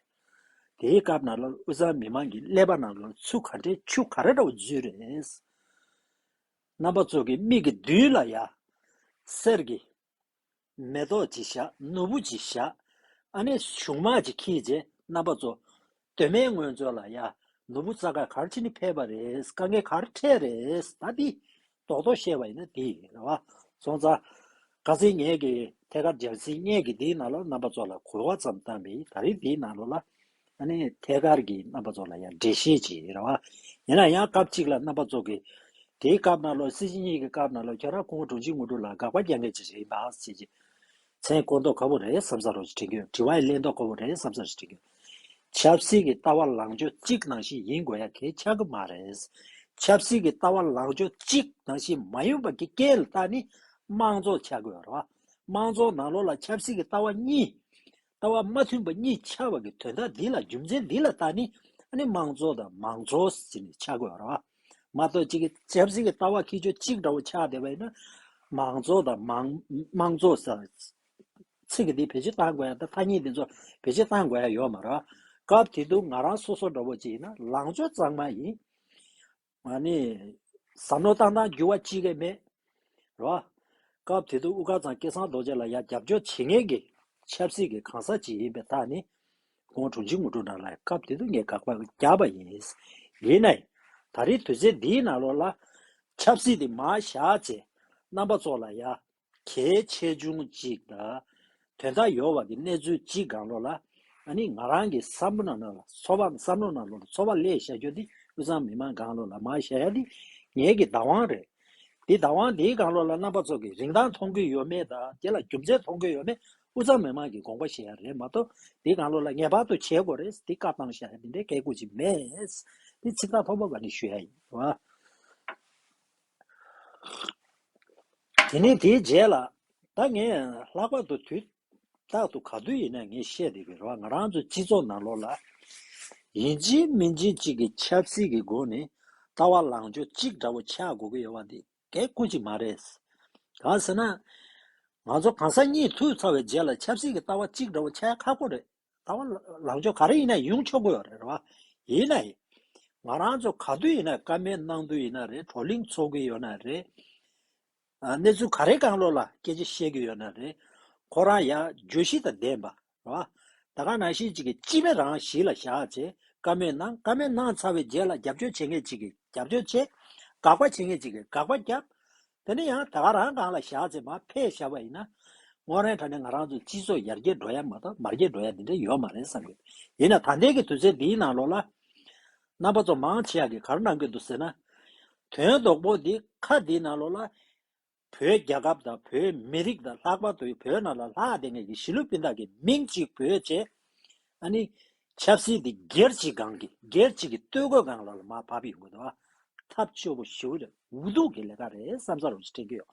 དེའི་སྐབས་ནང་ལོགས་དབུས་གཙང་མི་མང་གི་ཀླད་པ་ནང་ལོགས་ཆུ་ག་འདྲའི་ཆུ་ག་རེ་འདྲ་བོ་འཛུལ་རེད། རྣམ་པ་ཚོ་གི་མིག་གི་མདུན་ལ་ཡ་གསེར་གྱི་མེ་ཏོག་ཅིག་བཞག་ནོར་བུ་ཅིག་བཞག་ཨ་ནི་གཞུང་དམག་ཅིག་འཁྱེར་རྗེས་རྣམ་པ་ཚོ་སྟོད་སྨད་སྔོན་ཕྱོགས་ལ་ཡ་ནོར་བུ་རྩ་ཁ་ག་རེ་བྱས་ནས་ཕེབས་པ་རེད། དཀའ་ངལ་ག་རེ་འཕྲད་རེད། ད་འདི་རྡོག་རྡོག་བཤད་པ་ཡིན་ན་འདི་རེད་བ། སོང་ཙང་ཁ་སང་ངས་ཀྱི་ཐད་ཀར་རྒྱང་སྲིང་བརྙན་གྱི་འདིའི་ནང་ལོགས་རྣམ་པ་ཚོ་ལ་གོ་བ་ཙམ་བཏང་བས། ད་རིང་འདིའི་ནང་ལོགས་ལ་ཨ་ནི་ཐད་ཀར་གྱི་རྣམ་པ་ཚོ་ལ་ཡང་འགྲེལ་བཤད་ཅིག་རེད་བ། ཡིན་ན་ཡང་སྐབས་གཅིག་ལ་རྣམ་པ་ཚོ་གི་དེའི་སྐབས་ནང་ལོགས་སྲིད་སྤྱི་གཉིས་ཀྱི་སྐབས་ནང་ལོགས་ཁྱོད་རང་སྐུ་ངོ་དྲུང་ཆེ་དངོས་གྲུབ་ལ་དགག་པ་རྒྱག་མཁན་ཅིག་རེད་པ་ཟེར་གྱི། མཚན་བཀོད་མདོག་ཁ་པོ་རེད་བསམ་ས་རོགས་ཅིག་དྲན་གྱི་ཡོད། དྲི་བ་ཡི་ལན་མདོག་ཁ་པོ་རེད་བསམ་ས་རོགས་ཅིག་དྲན་གྱི་ཡོད། ཆབ་སྲིད་ཀྱི་ལྟ་བ་ལངས་ཕྱོགས་གཅིག་ནང་བཞིན་ཡིན་དགོས་ཡ་གལ་ཆགས་ཀྱི་མ་རེད། ཆབ་སྲིད་ཀྱི་ལྟ་བ་ལངས་ཕྱོགས་གཅིག་ནང་བཞིན་མ་ཡིན་པ་གི་སྐད་ལ་བལྟས་ནས་དམངས་གཙོ་ཆགས་དགོས་རེད་བ། དམངས་གཙོ་ནང་ལོགས་ལ་ཆབ་སྲིད་ཀྱི་ལྟ་བ་གཉིས། ལྟ་བ་མ་མཐུན་པ་གཉིས་ཆགས་པ་གི་དོན་དག་འདི་ལ་རྒྱུ་མཚན་འདི་ལ་བལྟས་ནས་ཨ་ནི་དམངས་གཙོ་དང་མང་གཙོ་ཟེར་ནས་ཆགས་དགོས་རེད་བ། མ་གཏོགས་གཅིག་གི་ཆབ་སྲིད་ཀྱི་ལྟ་བ་ཁྱད་ཆོས་གཅིག་འདྲ་བོ་ཆགས་བསྡད་པ་ཡིན་ན་མང་གཙོ་དང་མང་དམངས་གཙོ་ཟེར་ཚིག་གི་འདི་བེད་སྤྱོད་གཏང་དགོས་ཡ་དང་ཐ་སྙད་འདི་ཚོ་བེད་སྤྱོད་གཏང་དགོས་ཡ་ཡོད་མ་རེད། སྐབས་དེ་དུས་ང་རང་སོ་སོ་འདྲ་བོ་ཅིག་ཡིན་ན་ལངས་ཕྱོགས་གཙང་མ་ཡིན། ཨ་ནི། བསམ་བློ་བཏང་སྟངས་འགྱུར་བ་གཅིག་ཀྱང་མེད། རེད་བ། སྐབས་དེ་དུས་དབུ་དཀར་ཚང་སྐལ་བཟང་རྡོ་རྗེ་ལ་ཡ་རྒྱབ་སྐྱོར་བྱེད་མཁན་གྱི་ཆབ་སྲིད་ཀྱི་གང་ཟག་ཅིག་ཡིན་པའི་ཐོག་ནས་ཁོང་དྲུང་ཆེ་དངོས་གྲུབ་རང་ལ་སྐབས་དེ་དུས་ངས་དགག་པ་བརྒྱབ་པ་ཡིན། ཡིན་ནའི། ད་རེས་དུས་ཚོད་འདིའི་ནང་ལོགས་ལ་ཆབ་སྲིད་དེ་མར་བཞག་བྱས་རྣམ་པ་ཚོ་ལ་ཡ། གལ་ཆེ་ཆུང་གཅིག་དང་། དོན་དག་ཡོད་པ་གི་གནས་ཚུལ་གཅིག་སྒང་ལོགས་ལ། ཨ་ནི་ང་རང་གི་བསམ་བློ་ནང་ལོགས་ལ་ཚོར་བ་བསམ་བློ་ནང་ལོགས་ལ་ཚོར་བ་སླེབས་བཞག་རྒྱུ་དེ་དབུས་གཙང་མི་མང་སྒང་ལོགས་ལ་མར་བཞག་ཡ་དེ་ངེད་ཀྱི་བདག་དབང་རེད། དེ་བདག་དབང་དེའི་སྒང་ལོགས་ལ་རྣམ་པ་ཚོ་གི་རིན་ཐང་མཐོང་གི་ཡོད་མེད་དང་དེ་ལ་རྒྱུ་མཚན་མཐོང་གི་ཡོད་མེད་དབུས་གཙང་མི་མང་གི་དགོངས་པ་བཞེས་ཡ་རེད་མ་གཏོགས་དེའི་སྒང་ལོགས་ལ་ངེས་པར་དུ་བྱེད་དགོས་རེད་དེ་བཀའ་བཏང་བཞག་ཡ་དེ་འདྲའི་སྐད་ཆ་ཅིག་མེད། དེ་ཚིག་ཐག་ཐོག་པ་བ་ནས་ཞུ་ཡ་ཡིན་བ། དེ་ནས་དེའི་རྗེས་ལ། ད་ངས་ལྷག་པར་དུ་དུས་རྟག་ཏུ་ག་དུས་ཡིན་ན་ངས་བཤད་བསྡད་ཀྱི་རེད་བ། ང་རང་ཚོའི་སྤྱི་ཚོགས་ནང་ལོགས་ལ། ཡིན་གཅིག་མིན་གཅིག་གཅིག་གི་ཆབ་སྲིད་ཀྱི་སྒོ་ནས་ལྟ་བ་ལངས་ཕྱོགས་གཅིག་འདྲ་བོ་ཆགས་དགོས་ཀྱི་ཡོད་པ་འདི་གལ་ཁུངས་གཅིག་མ་རེད། གང་ཟེར་ན། ང་ཚོ་གང་ཟག་གཉིས་ཐུག་ཚར་བའི་རྗེས་ལ་ཆབ་སྲིད་ཀྱི་ལྟ་བ་གཅིག་འདྲ་བོ་ཆགས་ཁག་པོ་རེད། ལྟ་བ་ལངས་ཕྱོགས་ག་རེ་ཡིན་ན་ཡོང་ཆོག་གི་ཡོད་རེད་རེད་བ། ཡིན་ན་ཡིན། ང་རང་ཚོ་ག་དུས་ཡིན་ན་བཀའ་མོལ་གནང་དུས་ཡིན་ན་རེད། བགྲོ་གླེང་ཚོགས་ཀྱི་ཡོད་ན་རེད། ཨ། གནས་ཚུལ་ག་རེ་སྒང་ལོགས་ལ་སྐད་ཆ་བཤད་ཀྱི་ཡོད་ན་རེད། ཁོ་རང་ཡ་བརྗོད་གཞི་དང་ལྡན་པ་རེད་བ། ད་ག་ནང་བཞིན་ཅིག་གི་སྤྱི་པའི་རང་གཞི་ལ་བཞག་བྱས་བཀའ་མོལ་གནང་། བཀའ་མོལ་གནང་ཚར་བའི་རྗེས་ལ་རྒྱབ་སྐྱོར་བྱེད་མཁན་ཅིག་གིས་རྒྱབ་སྐྱོར་བྱེད། དགག་པ་བྱེད་མཁན་ཅིག་གིས་དགག་པ་རྒྱབ། དེ་ནས་ཡང་ད་ག་རང་སྒང་ལ་བཞག་ཚེ་མར་འཕེལ་བཞག་པ་ཡིན་ན། དངོས་གནས་དྲང་གནས་ང་རང་ཚོའི་སྤྱི་ཚོགས་ཡར་རྒྱས་འགྲོ་ཡ་མ་གཏོགས་མར་རྒྱས་འགྲོ་ཡ་འདི་འདྲ་ཡོད་མ་རེད་བསམ་གྱི། ཡིན་ན་ད་ལྟའི་གི་དུས་ཚོད་འདིའི་ནང་ལོགས་ལ། རྣམ་པ་ཚོ་མང་ཆེ་བ་གིས་ག་རེ་གནང་གི་འདུག་ཟེར་ན། དོན་རྡོག་པོ་འདི་ཁ་འདིའི་ནང་ལོགས་ལ། བོད་རྒྱལ་ཁབ་དང་བོད་མི་རིགས་དང་ལྷག་པར་དུ་བོད་ནང་ལ་ལྷག་བསྡད་མཁན་གྱི་གཞིས་ལུས་སྤུན་ཟླ་གི་མིང་གཅིག་བོད་ཅེས། ཨ་ནི། ཆབ་སྲིད་འདི་སྒེར་གཅིག་སྒང་གི་སྒེར་གཅིག་གི་སྟོད་གོས་སྒང་ལ་ལ་མར་བབས་ཡོང་གི་འདུག་ཨ། ཐབས་སྐྱོ་པོ་ཞེ་པོ་རེད། འུ་སྡུག་གི་ལས་ཀ་རེད་བསམ་ས་རོགས་ཞིག་དྲན་གྱི་ཡོད།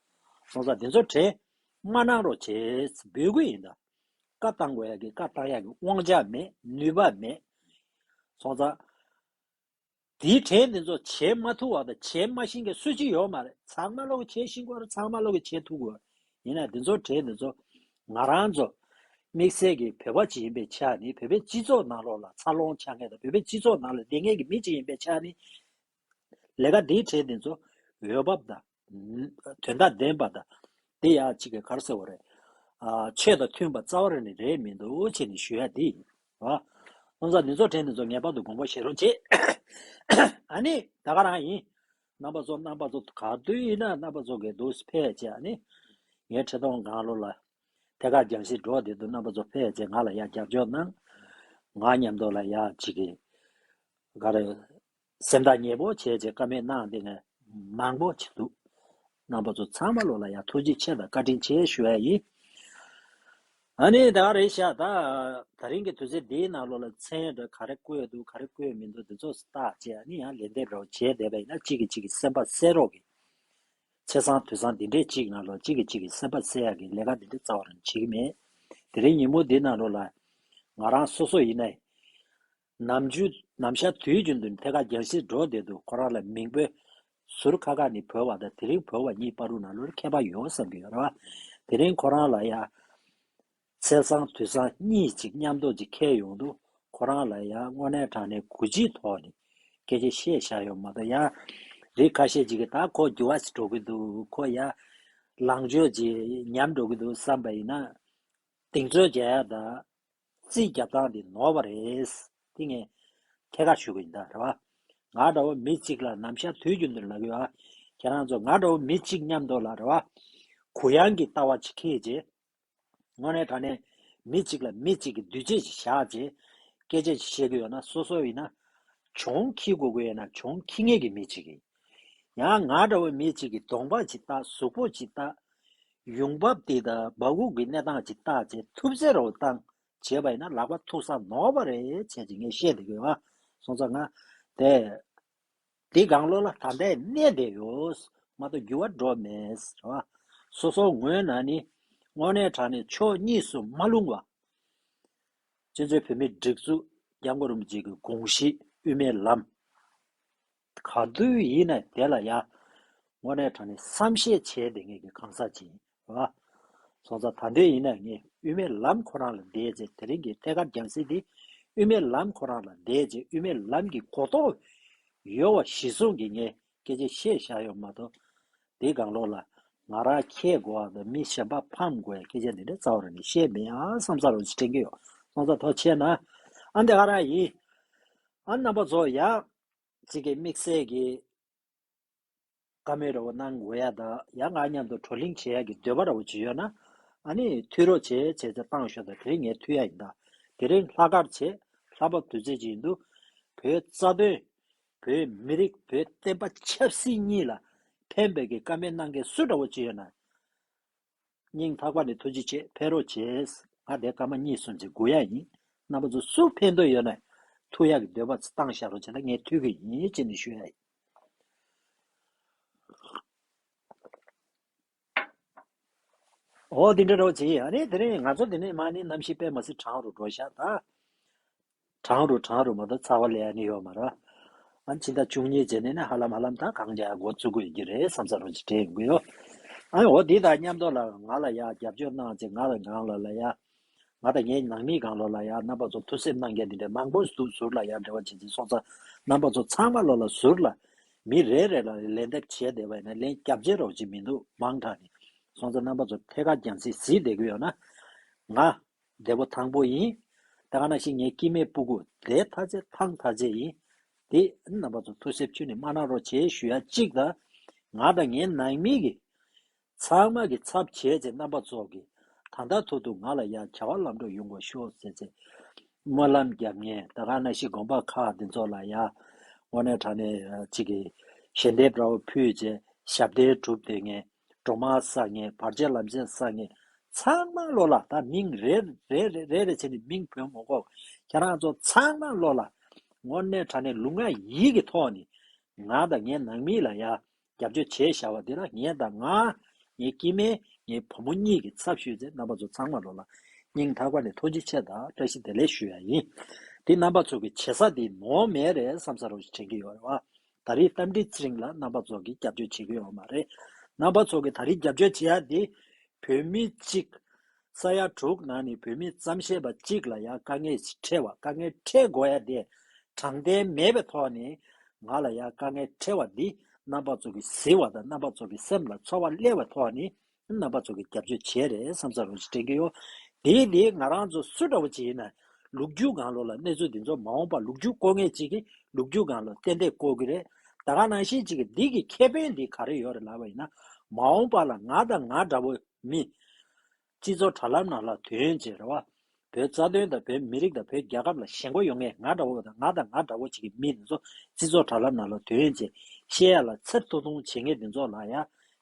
སོང་ཙང་འདི་ཚོ་དྲན་མ་གནང་རོགས་བྱེད་འབོད་སྐུལ་ཡིན་ད། བཀའ་བཏང་དགོས་ཡ་གི་བཀའ་བཏང་ཡ་གི་དབང་ཆ་མེད། ནུས་པ་མེད། སོང་ཙང་། དེའི་གྲས་འདི་ཚོ་བྱེད་མ་ཐུབ་པ་དང་བྱེད་མ་ཤེས་མཁན་སུ་གཅིག་ཡོད་མ་རེད། ཚང་མ་ལོག་གི་བྱེད་ཤེས་ཀྱི་ཡོད་རེད། ཚང་མ་ལོག་གི་བྱེད་ཐུབ་ཀྱི་ཡོད་རེད། ཡིན་ན་འདི་ཚོ་གྲས་འདི་ཚོ་ང་རང་ཚོ་དམིགས་བསལ་གྱི་བོད་པ་ཅིག་ཡིན་པའི་ཆ་ནས་བོད་པའི་སྤྱི་ཚོགས་ནང་ལོགས་ལ་འཚར་ལོངས་ཆགས་མཁན་དང་བོད་པའི་སྤྱི་ཚོགས་ནང་ལ་བསྡད་མཁན་གྱི་མི་ཅིག་ཡིན་པའི་ཆ་ནས་ལས་ཀ་འདིའི་གྲས་འདི་ཚོ་འོས་བབ་དང་། དོན་དང་ལྡན་པ་དང་། དེ་ཡང་གཅིག་གི་ག་རེ་ཟེར་བ་རེད། ཨ། ཆོས་དང་མཐུན་པ་རྩ་བ་རེ་ནས་རེད་མི་འདུག་ཅེས་ནས་ཞུ་ཡ་དེ་ཡིན། རོ། སོང་ཙང་འདི་ཚོ་དྲན་འདི་ཚོ་ངེས་པར་དུ་དགོངས་པ་བཞེས་རོགས་བྱེད། ཨ་ནི་ད་ག་རང་ཡིན། རྣམ་པ་ཚོ་རྣམ་པ་ཚོ་ག་དུས་ཡིན་ན་རྣམ་པ་ཚོ་གི་འདུག་ཕེབས་བྱས་ཨ་ནི། ངའི་འཁྲིས་གཏོང་སྒང་ལོགས་ལ། ཐད་ཀར་རྒྱང་ཤེལ་འགྲོ་བསྡད་འདུག་རྣམ་པ་ཚོ་ཕེབས་བྱས་ང་ལ་ཡ་རྒྱབ་སྐྱོར་གནང་། ང་མཉམ་དུ་ལ་ཡ་གཅིག་གི་ག་རེ། སེམས་ཐག་ཉེ་པོ་བྱས་བྱས་བཀའ་མོལ་གནང་བསྡད་མཁན་མང་པོ་ཅིག་འདུག་རྣམ་པ་ཚོ་ཚང་མ་ལོགས་ལ་ཡང་ཐུགས་རྗེ་ཆེ་དང་བཀའ་དྲིན་ཆེ་ཞུ་ཡ་ཡིན། ཨ་ནི་ད་ག་རེད་ཤག་ད། ད་རིང་གི་དུས་ཚོད་འདིའི་ནང་ལོགས་ལ་མཚན་འདྲ་ག་རེ་བཀོད་འདུག་ག་རེ་བཀོད་མི་འདུག་འདི་ཚོ་བརྟག་བྱས་ཨ་ནི་ཡང་ལན་འདེབས་རོགས་བྱས་བསྡད་པ་ཡིན་ན་གཅིག་གིས་གཅིག་གི་སེམས་པ་གསལ་རོགས་གི། ཚེས་བཟང་དུས་བཟང་འདི་འདྲའི་གཅིག་ནང་ལོགས་གཅིག་གིས་གཅིག་གི་སེམས་པ་གསལ་ཡ་གི་ལས་ཀ་འདི་འདྲ་རྩ་བ་རང་བྱེད་ཀྱི་མེད། དེ་རིང་ཉིན་མོ་འདི་ནང་ལོགས་ལ་ང་རང་སོ་སོ་ཡིན་ནའི། ནམ་རྒྱུན་ནམ་ཞག་དུས་རྒྱུན་དུ་ཐད་ཀར་རྒྱང་ཤེལ་འགྲོ་བསྡད་དུས་ཁོ་རང་ལ་མིང་པོའི་ཟུར་ཁ་ཁ་ནས་བོར་བ་དང་དེ་རིང་བོར་བ་གཉིས་བར་དུ་ནང་ལོགས་ཁྱད་པར་ཡོད་བསམ་གྱི་ཡོད་རེད་བ། དེ་རིང་ཁོ་རང་ལ་ཡ། ཚེས་བཟང་དུས་བཟང་གཉིས་ཅིག་མཉམ་དུ་ཅིག་འཁེལ་ཡོང་དུས་ ཁོ་རང་ལ་ཡང་དངོས་གནས་དྲང་གནས་གུས་བརྩིའི་ཐོག་ནས་སྐད་ཆ་བཤད་བཞག་ཡོད་མ་གཏོགས། ཡང་རིགས་ཁ་ཤས་ཅིག་གིས་ད་ཁོ་འགྱུར་བ་ཞིག་འགྲོ་གི་འདུག་ཁོ་ཡང་ལངས་ཕྱོགས་ཅིག་ཉམས་འགྲོ་གི་འདུག་བསམ་པ་ཡིན་ན། གདེང་ཚོད་རྒྱག་ཡ་དང་རྩིས་རྒྱབ་སྟངས་དེ་ནོར་བ་རེད། དེ་ངས་ཐད་ཀར་ཞུ་གི་ཡིན་ད། རེད་བ། ང་འདྲ་བོ་མི་གཅིག་ལ་ནམ་ཞག་དུས་རྒྱུན་དུ་ལབ་ཡོད་ཨ། ཁྱེད་རང་ཚོ་ང་འདྲ་བོ་མི་གཅིག་མཉམ་དུ་ལ། རེད་བ། གུ་ཡངས་ཀྱི་ལྟ་བ་ཅིག་འཁྱེར་རྗེས། དངོས་གནས་དྲང་གནས་མི་གཅིག་ལ་མི་གཅིག་གི་འདུ་བྱེད་ཅིག་བཞག་རྗེས། སྐད་ཆ་ཅིག་བཤད་ཀྱི་ཡོད་ན། སོ་སོ་ཡིན་ན་གྱོང་འཁྱེར་དགོས་ཀྱི་ཡོད་ན་གྱོང་འཁྱེར་མཁན་གྱི་མི་གཅིག་གིས། ཡང་ང་འདྲ་བོ་མི་གཅིག་གི་གདོང་པ་ཅིག་བལྟ། གཟུགས་པོ་ཅིག་བལྟ། ཡོང་འབབ་དེ་དང་སྦ་ཁུག་གི་གནས་སྟངས་ཅིག་བལྟ་བྱས། ཐུབ་ཚོད་རོགས་བཏང་བྱས་པ་ཡིན་ན་ལག་པ་ཐུག་ས་ནོར་བ་རེད་བྱས་ཅིག་ངས་བཤད་བསྡད་ཀྱི་ཡོད་ཨ། སོང་ཙང་ང་དེ་འདི་སྒང་ལོགས་ལ་ད་ལྟའི་གནས་བསྡད་ཡོད་མ་གཏོགས་འགྱུར་བ་འགྲོ་མེད། རེད་བ། སོ་སོ་ངོས་ནས་ནི་དངོས་གནས་དྲང་གནས་ཕྱོགས་གཉིས་སུ་མ་ལྷུང་བ། སྤྱི་ཚོགས་བོད་མིའི་སྒྲིག་འཛུགས། སྐྱབས་མགོན་རིན་པོ་ཆེ་གི་དགོངས་གཞི། དབུ་མའི་ལམ། ག་དུས་ཡིན་ན་དེ་ལ་ཡ། དངོས་གནས་དྲང་གནས་བསམ་ཤེས་བྱས་བསྡད་མཁན་གྱི་གང་ཟག་ཅིག་ཡིན། རེད་བ། སོང་ཙང་ད་དུས་ཡིན་ན་ངས་དབུ་མའི་ལམ་ཁོ་རང་ལ་བསྡད་བྱས། དེ་རིང་གི་ཐད་ཀར་རྒྱང་སྲིང་འདི་དབུ་མའི་ལམ་ཁོ་རང་ལ་བསྡད་བྱས། དབུ་མའི་ལམ་གྱི་གོ་རྟོགས་ཡོད་པ་གཞིར་བཟུང་གིས་ངས་སྐད་ཆ་བཤད་བཞག་ཡོད་མ་གཏོགས། དེའི་སྒང་ལོགས་ལ་ང་རང་ཁྱད་དགོས་པ་དང་མི་གཞན་པ་ཕམ་དགོས་པའི་སྐད་ཆ་འདི་འདྲ་རྩ་བ་རང་ནས་བཤད་མེད་ཨ་བསམ་ས་རོགས་ཅིག་དྲན་གྱི་ཡོད། སོང་ཙང་ཐུགས་རྗེ་ཆེ་ན། ཨ་འདི་ག་རང་ཡིན། ཨ་རྣམ་པ་ཚོ་ཡ། གཅིག་གི་དམིགས་བསལ་གྱི་བཀའ་མོལ་འདྲ་བོ་གནང་དགོས་ཡ་དང་། ཡ་ང་མཉམ་དུ་བགྲོ་གླེང་བྱེད་ཡ་གི་འདོད་པ་འདྲ་བོ་ཅིག་ཡོད་ན། ཨ་ནི་མཐུད་རོགས་བྱེད་བྱས་ཚེ་བཏང་ཤོག་དང་། དེ་རིང་ངས་མཐུད་ཡ་ཡིན་ད། དེ་རིང་ལྷག་དཀར་བྱས། ལྷག་པ་དུས་ཚོད་ཅིག་ཡིན་དུས། བོད་རྩ་དོན། བོད་མི་རིགས། བོད་བསྟན་པ་ཆབ་སྲིད་གཉིས་ལ་ཕན་པའི་གི་བཀའ་མོལ་གནང་མཁན་སུ་འདྲ་བོ་ཅིག་ཡོད་ན། སྙིང་ཐག་པ་ནས་ཐུགས་རྗེ་ཆེ། ཕེབས་རོགས་བྱེད། ང་དེ་སྐར་མ་གཉིས་གསུམ་ཅིག་སྒུག་ཡ་ཡིན། རྣམ་པ་ཚོ་སུ་ཕན་ཐོགས་ཡོད་ན་ཐུག་ཡག་གི་འདོད་པ་བཏང་བཞག་རོགས་བྱས་ན་ངས་ཐུག་གི་ཡིན་ཅེས་ནས་ཞུ་ཡ་ཡིན། འོ་དེ་འདྲ་རོགས་བྱེད། ཨ་ནི་དེ་རིང་ང་ཚོ་དེ་ནས་མ་ནི་གནམ་གཤིས་དཔེ་མ་སྲིད་གྲང་རུ་འགྲོ་ཤག་ད། གྲང་རུ་གྲང་རུ་མ་གཏོགས་ཚ་བ་ལས་ཨ་ནི་ཡོད་མ་རེད། ཨ་ཕྱི་ཟླ་བཅུ་གཉིས་རྗེས་ནས་ནི་ཧ་ལམ་ཧ་ལམ་ད་གངས་འཇག་འགོ་བཙུགས་དགོས་ཀྱི་རེད་བསམ་ས་རོགས་ཅིག་དྲན་ཡོང་གི་ཡོད། ཨ་འོ་དེ་དང་མཉམ་དུ་ལ་ང་ལ་ཡ་རྒྱབ་སྐྱོར་གནང་བྱས། ང་ལ་སྒང་ལ་ལ་ཡ། ང་དང་ངའི་ནང་མི་སྒང་ལོགས་ལ་ཡ་རྣམ་པ་ཚོ་ཐུགས་སེམས་གནང་མཁན་དེ་འདྲ་མང་པོ་འདུག་ཟུར་ལ་ཡ་འབྲེལ་བ་བྱེད་ཀྱི་སོང་ཙང་། རྣམ་པ་ཚོ་ཚང་མ་ལོགས་ལ་ཟུར་ལ་མི་རེ་རེ་ལ་ལན་འདེབས་བྱས་བསྡད་པ་ཡིན་ན་ལན་རྒྱབ་བྱེད་རོགས་ཅིག་མི་འདུག་མང་དྲགས་ནས། སོང་ཙང་རྣམ་པ་ཚོ་ཐད་ཀར་རྒྱང་སྲིང་གཟིགས་བསྡད་ཀྱི་ཡོད་ན། ང་བདེ་པོ་ཐང་པོ་ཡིན། ད་ག་ནང་བཞིན་ངའི་སྐྱེ་དམན་སྤུ་གུ་བདེ་ཐག་ཆོད་ཐང་ཐག་ཆོད་ཡིན། དེ་རྣམ་པ་ཚོ་ཐུགས་སེམས་ཁྱོན་ནས་མ་གནང་རོགས་བྱེད་ཞུ་ཡ་གཅིག་དང་། ང་དང་ངའི་ནང་མི་གི་ཚང་མ་གི་ཚབ་བྱས་བྱས་རྣམ་པ་ཚོ་གི་ད་ལྟ་ཐུག་ཐུག་ང་ལ་ཡ་བྱ་བ་ལམ་འགྲོ་ཡོང་དགོས་ཤོག་ཟེར་བྱས་སྨོན་ལམ་རྒྱབ་མཁན། ད་ག་ནང་བཞིན་དགོན་པ་ཁག་འདི་ཚོ་ལ་ཡ་དངོས་གནས་དྲང་གནས་ཅིག་གི་ཞལ་འདེབས་འདྲ་བོ་ཕུལ་བྱས་ཞབས་བརྟན་སྒྲུབ་བསྡད་མཁན། སྒྲོལ་མ་བསགས་མཁན། བར་ཆད་ལམ་སེལ་བསགས་མཁན་ཚང་མ་ལོགས་ལ། ད་མིང་རེ་རེ་རེ་རེ་རེ་བྱས་ནས་མིང་འབོད་མི་དགོས། ཁྱེད་རང་ཚོ་ཚང་མ་ལོགས་ལ་དངོས་གནས་དྲང་གནས་ལུས་ངག་ཡིད་ཀྱི་ཐོག་ནས་ང་དང་ངའི་ནང་མི་ལ་ཡ་རྒྱབ་སྐྱོར་བྱས་བཞག་པ་འདི་ལ་ངས་དང་ང་། ངའི་སྐྱེ་དམན། ངའི་བུ་མོ་གཉིས་ཀྱི་ཚབ་ཞུས་ཚེ་རྣམ་པ་ཚོ་ཚང་མ་ལོགས་ལ་སྙིང་ཐག་པ་ནས་ཐུགས་རྗེ་ཆེ་དང་བཀྲ་ཤིས་བདེ་ལེགས་ཞུ་ཡ་ཡིན། འདི་རྣམ་པ་ཚོ་གི་བྱེད་ས་འདི་ནོར་མེད་རེད་བསམ་ས་རོགས་ཞིག་དྲན་གྱི་ཡོད་རེད་བ། ད་རེས་རྟ་མགྲིན་ཚེ་རིང་ལ་རྣམ་པ་ཚོ་གིས་རྒྱབ་སྐྱོར་བྱེད་ཀྱི་ཡོད་མ་རེད། རྣམ་པ་ཚོ་གིས་ད་རེས་རྒྱབ་སྐྱོར་བྱེད་ཡ་འདི་བོད་མི་གཅིག་ས་ཡ་དྲུག་ནང་ནས་བོད་མི་རྩམ་ཤེས་པ་གཅིག་ལ་ཡ་དཀའ་ངལ་ཞིག་འཕྲད་པ། དཀའ་ངལ་འཕྲད་དགོས་ཡ་དེ་དྲང་བདེན་མེད་པའི་ཐོག་ནས་ང་ལ་ཡ་དཀའ་ངལ་འཕྲད་པ་འདི་རྣམ་པ་ཚོ་གིས་གཟིགས་པ་དང་རྣམ་པ་ཚོ་གི་སེམས་ལ་ཚོར་བ་སླེབས་པའི་ཐོག་ནས་རྣམ་པ་ཚོ་གིས་རྒྱབ་སྐྱོར་བྱས་རེད་བསམ་ས་རོགས་ཞིག་དྲན་གྱི་ཡོད། དེ་དེ་ང་རང་ཚོ་སུ་འདྲ་བོ་ཅིག་ཡིན་ན་ལོ་རྒྱུས་སྒང་ལོགས་ལ་གནས་ཚུལ་འདི་ཚོ་མ་འོངས་པ་ལོ་རྒྱུས་བཀོད་མཁན་ཅིག་གིས་ལོ་རྒྱུས་སྒང་ལ་ཏན་ཏན་བཀོད་ཀྱི་རེད། ད་ག་ནང་བཞིན་ཅིག་གིས་འདི་གི་ཁེ་ཕན་འདི་ག་རེ་ཡོད་རེད་ལབ་པ་ཡིན་ན། མ་འོངས་པ་ལ་ང་དང་ང་འདྲ་བོ་མི་སྤྱི་ཚོགས་དྲ་ལམ་ནང་ལ་ཐོན་བྱས་རེད་བ། བོད་རྩ་དོན་དང་བོད་མི་རིགས་དང་བོད་རྒྱལ་ཁབ་ལ་ཞེན་ཁོག་ཡོད་མཁན་ང་འདྲ་བོ་དང་ང་དང་ང་འདྲ་བོ་ཅིག་གི་མི་འདི་ཚོ་སྤྱི་ཚོགས་དྲ་ལམ་ནང་ལ་ཐོན་བྱས་བཤད་ཡ་ལ་ཚེར་ཐུང་ཐུང་བྱེད་མཁན་འདི་ཚོ་ལ་ཡ་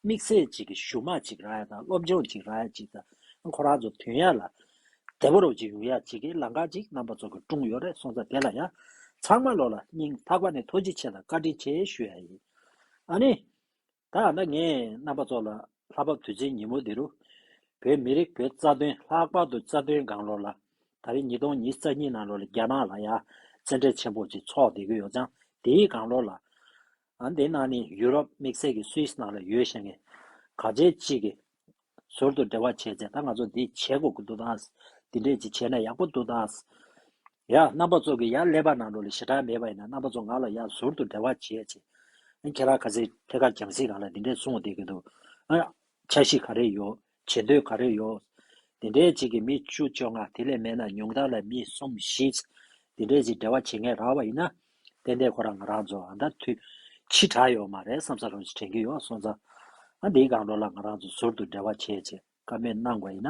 དམིགས་བསལ་ཅིག་གི་ཞུ་མ་ཅིག་རག་ཡ་དང་སློབ་སྦྱོང་ཅིག་རག་ཡ་ཅིག་དང་། ཁོ་རང་ཚོ་ཐོན་ཡ་ལ་བདེ་པོ་རོགས་ཅིག་ཡོང་ཡ་ཅིག་གི་ལམ་ཁ་ཅིག་རྣམ་པ་ཚོ་གི་བསྐྲུན་ཡོད་རེད། སོང་ཙང་དེ་ལ་ཡ་ཚང་མ་ལོགས་ལ་སྙིང་ཐག་པ་ནས་ཐུགས་རྗེ་ཆེ་དང་བཀའ་དྲིན་ཆེ་ཞུ་ཡ་ཡིན། ཨ་ནི། ད་ད་ངས་རྣམ་པ་ཚོ་ལ་ལྷག་པར་དུས་ཆེན་ཉིན་མོ་འདི་རུ་བོད་མི་རིགས་བོད་རྩ་དོན། ལྷག་པར་དུ་རྩ་དོན་སྒང་ལོགས་ལ་ད་རེས་ཉིས་སྟོང་ཉི་ཤུ་རྩ་གཉིས་ནང་ལོགས་ལ་རྒྱ་ནག་ལ་ཡ་བཙན་འབྲེལ་ཆེན་པོ་ཅིག་ཚོགས་བསྡད་ཀྱི་ཡོད་ཙང་། དེའི་སྒང་ལོགས་ལ་ཨ་འདི་ནང་ནས་ཡུ་རོབ་དམིགས་བསལ་གྱི་སུད་སི་ནང་ལ་ཡོད་བཞིན་གྱི་ག་ཚད་ཅིག་གི་ཟུར་དུ་འབྲེལ་བ་བྱས་ཚེ། ད་ང་ཚོ་འདི་བྱེད་དགོས་ཀྱི་འདུག་ད། འདི་འདྲས་ཅིག་བྱས་ན་ཡག་པོ་འདུག་ད། ཡ་རྣམ་པ་ཚོ་གི་ཡ་ཀླད་པ་ནང་ལོགས་ལ་ཞེ་དྲག་མེད་པ་ཡིན་ན་རྣམ་པ་ཚོ་ང་ལ་ཡ་ཟུར་དུ་འབྲེལ་བ་བྱེད་ཅིག་ཨ་ཁྱེད་རང་ཁ་སང་ཐད་ཀར་རྒྱང་སྲིང་སྒང་ལ་འདི་འདྲས་གསུངས་བསྡད་ཀྱི་འདུག་ཨ་འཆར་གཞི་ག་རེ་ཡོད། བྱེད་འདོད་ག་རེ་ཡོད། འདི་འདྲས་ཅིག་གི་མི་བཅུ་བཅོ་ལྔ་དེ་ལས་མེད་ན་ཉུང་མཐའ་ལ་མི་གསུམ་བཞི། འདི་འདྲས་ཅིག་འབྲེལ་བ་བྱེད་མཁན་རག་པ་ཡིན་ན། ཏན་ཏན་ཁོ་རང་ང་རང་ཚོ་ཨ་ད་འཐུས་ཕྱི་དྲགས་ཡོད་མ་རེད་བསམ་ས་རང་ཞིག་དྲན་གྱི་ཡོད་སོང་ཙང་། ཨ་འདིའི་སྒང་ལོགས་ལ་ང་རང་ཚོ་ཟུར་དུ་འབྲེལ་བ་བྱེད་ཅིག་བཀའ་མོལ་གནང་བ་ཡིན་ན་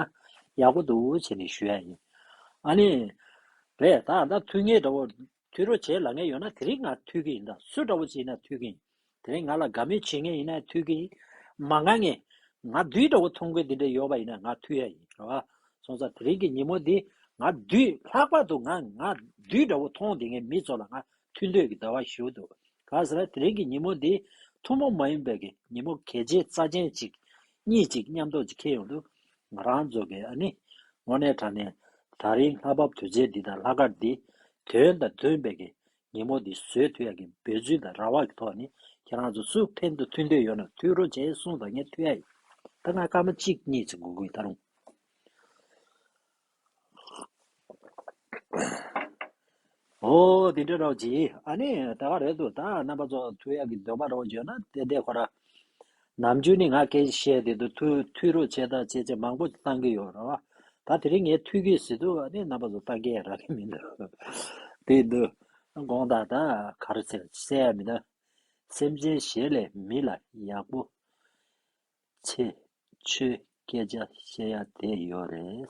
ཡག་པོ་འདུག་བྱས་ནས་ཞུ་ཡ་ཡིན། ཨ་ནི། རེད་ད་ད་འཐུས་མཁན་འདྲ་བོ་འཐུས་རོགས་བྱེད་ལབ་མཁན་ཡོད་ན་དེ་རིང་ང་འཐུས་ཀྱི་ཡིན། ད་སུ་འདྲ་བོ་ཅིག་ཡིན་ན་འཐུས་ཀྱི་ཡིན། དེ་རིང་ང་ལ་དགའ་མོས་བྱེད་མཁན་ཡིན་ན་འཐུས་ཀྱི་ཡིན། མ་དགའ་མཁན་ང་བདུད་འདྲ་བོ་མཐོང་མཁན་དེ་འདྲ་ཡོད་པ་ཡིན་ན་ང་འཐུས་ཡ་ཡིན་རེད་བ། སོང་ཙང་དེ་རིང་གི་ཉིན་མོ་འདི་ང་བདུད་ལྷག་པར་དུ་ང་ང་བདུད་འདྲ་བོ་མཐོང་བསྡད་མཁན་མི་ཚོ་ལ་ང་འཐུས་འདོད་ཀྱི་འདོད་པ་ཞུ་འདུག་ག་ཟེར་ན་དེ་རིང་གི་ཉིན་མོ་འདི་ཐུན་མོང་མ་ཡིན་པའི་གི་ཉིན་མོ་གལ་ཆེ་རྩ་ཆེན་ཅིག་གཉིས་ཅིག་མཉམ་དུ་ཅིག་འཁེལ་ཡོང་དུས། ང་རང་ཚོ་གི་ཨ་ནི་དངོས་གནས་དྲང་གནས་ད་རིང་ལྷ་བབས་དུས་ཆེན་འདི་དང་ལྷག་དཀར་འདི་དོན་དང་མཐུན་པའི་གི་ཉིན་མོ་འདི་བཟོས་ཐུབ་ཡ་གི་འབད་བརྩོན་དང་རེ་བ་གི་ཐོག་ནས་ཁྱེད་རང་ཚོ་སུ་ཕན་དུ་ཐུག་འདོད་ཡོད་ན་འཐུས་རོགས་བྱས་གསུངས་དང་ངས་འཐུས་ཡ་ཡིན། ད་ང་སྐར་མ་གཅིག་གཉིས་ཙམ་སྒུག་དགོས་ད་རུང་། ཨོ་དེ་འདྲ་རོགས་གྱིས། ཨ་ནི་ད་ག་རེད་འདུག་ད་རྣམ་པ་ཚོ་ཐུག་ཡག་གི་འདོད་པ་རོགས་བརྗོད་ན་ཏན་ཏན་ཁོ་ར། ནམ་རྒྱུན་ནི་ང་སྐད་ཆ་བཤད་དེ་འདུག་ཐུག་ཐུག་རོགས་བྱས་དང་བྱས་བྱས་མང་པོ་བཏང་གི་ཡོད་རེད་བ། ད་དེ་རིང་ངས་ཐུག་གི་ཟེར་དུས་ཨ་ནི་རྣམ་པ་ཚོ་བཏང་གི་རག་གི་མི་འདུག་དེ་འདུག་དགོངས་དག་ད་ག་རེ་ཟེར་གསལ་ཡ་མི་འདུག་སེམས་ཅན་གཞན་ལས་མི་ལ་ཡག་པོ། ཆེ། ཆོས་སྐད་ཆ་བཤད་ཡ་དེ་ཡོད་རེད།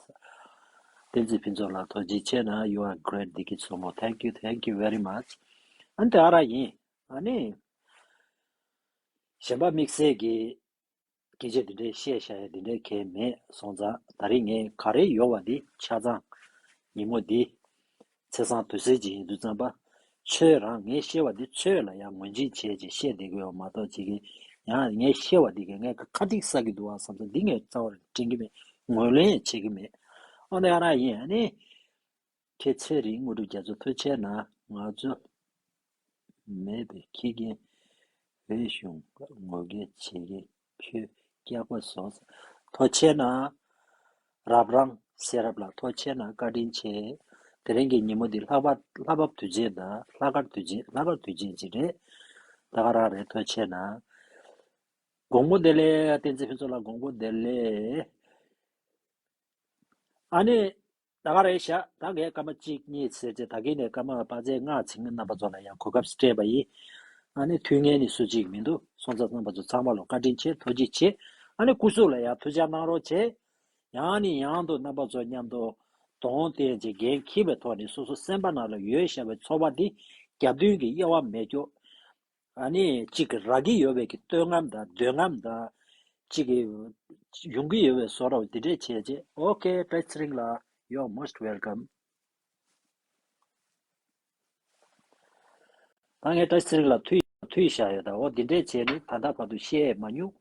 བསྟན་འཛིན་ཕུན་ཚོགས་ལགས་ཐུགས་རྗེ་ཆེ་གནང་། You are great བདེ་སྐྱིད་མཚོ་མོ། Thank you, thank you very much. ཨ་ནི་དེ་ག་རང་ཡིན། ཨ་ནི་གཞན་པ་དམིགས་བསལ་གྱི་སྐད་ཆ་འདི་འདྲའི་བཤད་བཞག་ཡ་འདི་འདྲའི་གལ་མེད་སོང་ཙང་ད་རིང་ངས་ག་རེ་ཡོད་པ་འདི་ཆ་ཚང་ཉིན་མོ་འདི། ཚེས་བཟང་དུས་གསལ་ཅིག་ཡིན་དུས་ཙམ་པ། ཆོས་རང་ངས་ཤེས་པ་འདི་ཆོས་ལ་ཡང་ངོས་འཛིན་བྱས་ཅིག་བཤད་བསྡད་དགོས་པ་མ་གཏོགས་ཅིག་གིས་ཡང་ངས་ཤེས་པ་འདི་གས་ངས་ཁ་ཁྲིག་ཟ་གི་འདུག་བ་བསམ་ཚོ་འདི་ངས་རྩ་བར་དྲན་གྱི་མེད། ངོས་ལེན་བྱེད་ཀྱི་མེད། ཨོ་ན་ཡང་ན་ཡིན་ཨ་ནི། ཁྱེད་ཚེ་རིང་དངོས་གྲུབ་རྒྱ་མཚོ་ཐུགས་རྗེ་གནང་། ང་ཚོ་མེད་པའི་ཁྱི་རྒན་བོད་གཞུང་ངོ་རྒོལ་བྱེད་མཁན་ཁྱོད་སྐྱག་པ་བཟོ། ཐུགས་རྗེ་གནང་། རབ་རང་སེ་རབ་ལ་ཐུགས་རྗེ་གནང་། བཀའ་དྲིན་ཆེ། དེ་རིང་གི་ཉིན་མོ་འདི་ལྷག་པ་ལྷག་པ་དུས་ཆེན་དང་ལྷག་དཀར་དུས་ཆེན་ལྷག་དཀར་དུས་ཆེན་ཅིག་རེད། ད་ག་རང་རེད། ཐུགས་རྗེ་གནང་། དགོང་མོ་བདེ་ལེགས། བསྟན་འཛིན་ཕུན་ཚོགས་ལགས་དགོང་མོ་བདེ་ལེགས། ཨ་ནི། ད་ག་རེད་ཤག་ད་ངས་སྐར་མ་གཅིག་གཉིས་ཟེར་ཏེ་ད་གིན་ནས་སྐར་མ་དཔག་ཚད་ལྔ་ཚིག་ངས་རྣམ་པ་ཚོ་ལ་ཡང་གོ་སྐབས་སྤྲད་པ་ཡིན། ཨ་ནི་ཐུགས་ངལ་ནི་སུ་གཅིག་མི་འདུག་སོང་ཙང་རྣམ་པ་ཚོ་ཚང་མ་ལ་བཀའ་དྲིན་ཆེ། ཐུགས་རྗེ་ཆེ། ཨ་ནི་སྐུ་གཟུགས་ལ་ཡང་ཐུགས་ཅག་གནང་རོགས་བྱེད། ཡང་ནས་ཡང་དུ་རྣམ་པ་ཚོ་མཉམ་དུ་གདོང་བསྟན་གྱི་འགན་འཁྱེར་བའི་ཐོག་ནས་སོ་སོ་སེམས་པ་ནང་ལ་ཡོད་བཞག་པའི་ཚོར་བ་འདི་རྒྱབ་མདུན་གྱི་དབྱེ་བ་མེད་སྐྱོ། ཨ་ནི་གཅིག་གི་རག་གི་ཡོད་པའི་གི་སྟོད་རྔམ་དང་འདོད་རྔམ་དང་། གཅིག་གི་ཡོང་གི་ཡོད་པའི་བཟོ་འདྲ་བོ་འདི་འདྲས་བྱས་རྗེས། ཨོ་ཀེ་བཀྲ་ཤིས་ཚེ་རིང་ལགས། You are most welcome. ད་ངས་བཀྲ་ཤིས་ཚེ་རིང་ལགས་ཐུག་ཐུག་བཞག་ཡོད། ད་འོ་འདི་འདྲས་བྱས་ནས་ད་ལྟ་བར་དུ་བཤད་མ་མྱོང་།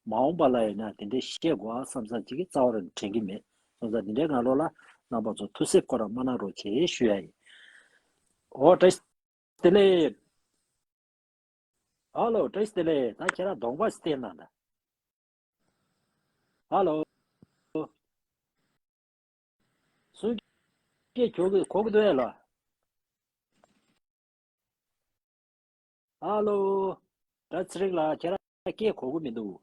མ་འོངས་པ་ལ་ཡིན་ན་འདི་འདྲས་བཤད་དགོས་ཨ་བསམ་བསམ་ཅིག་གི་རྩ་བ་རང་དྲན་གྱི་མེད། སོང་ཙང་འདི་འདྲའི་ངང་ལོགས་ལ་རྣམ་པ་ཚོ་ཐུགས་སེམས་ཁོ་རང་མ་གནང་རོགས་བྱེད་ཞུ་ཡ་ཡིན། ཨོ་བཀྲ་ཤིས་བདེ་ལེགས། ཧ་ལོ། བཀྲ་ཤིས་བདེ་ལེགས། ད་ཁྱེད་རང་གདོང་པ་སྟེར་ན་ད། ཧ་ལོ། གསུང་སྐད་གྱོ་གི་གོ་གི་འདུག་ཨེ་ལོ། ཧ་ལོ། བཀྲ་ཤིས་ཚེ་རིང་ལགས་ཁྱེད་རང་སྐད་གོ་གི་མི་འདུག་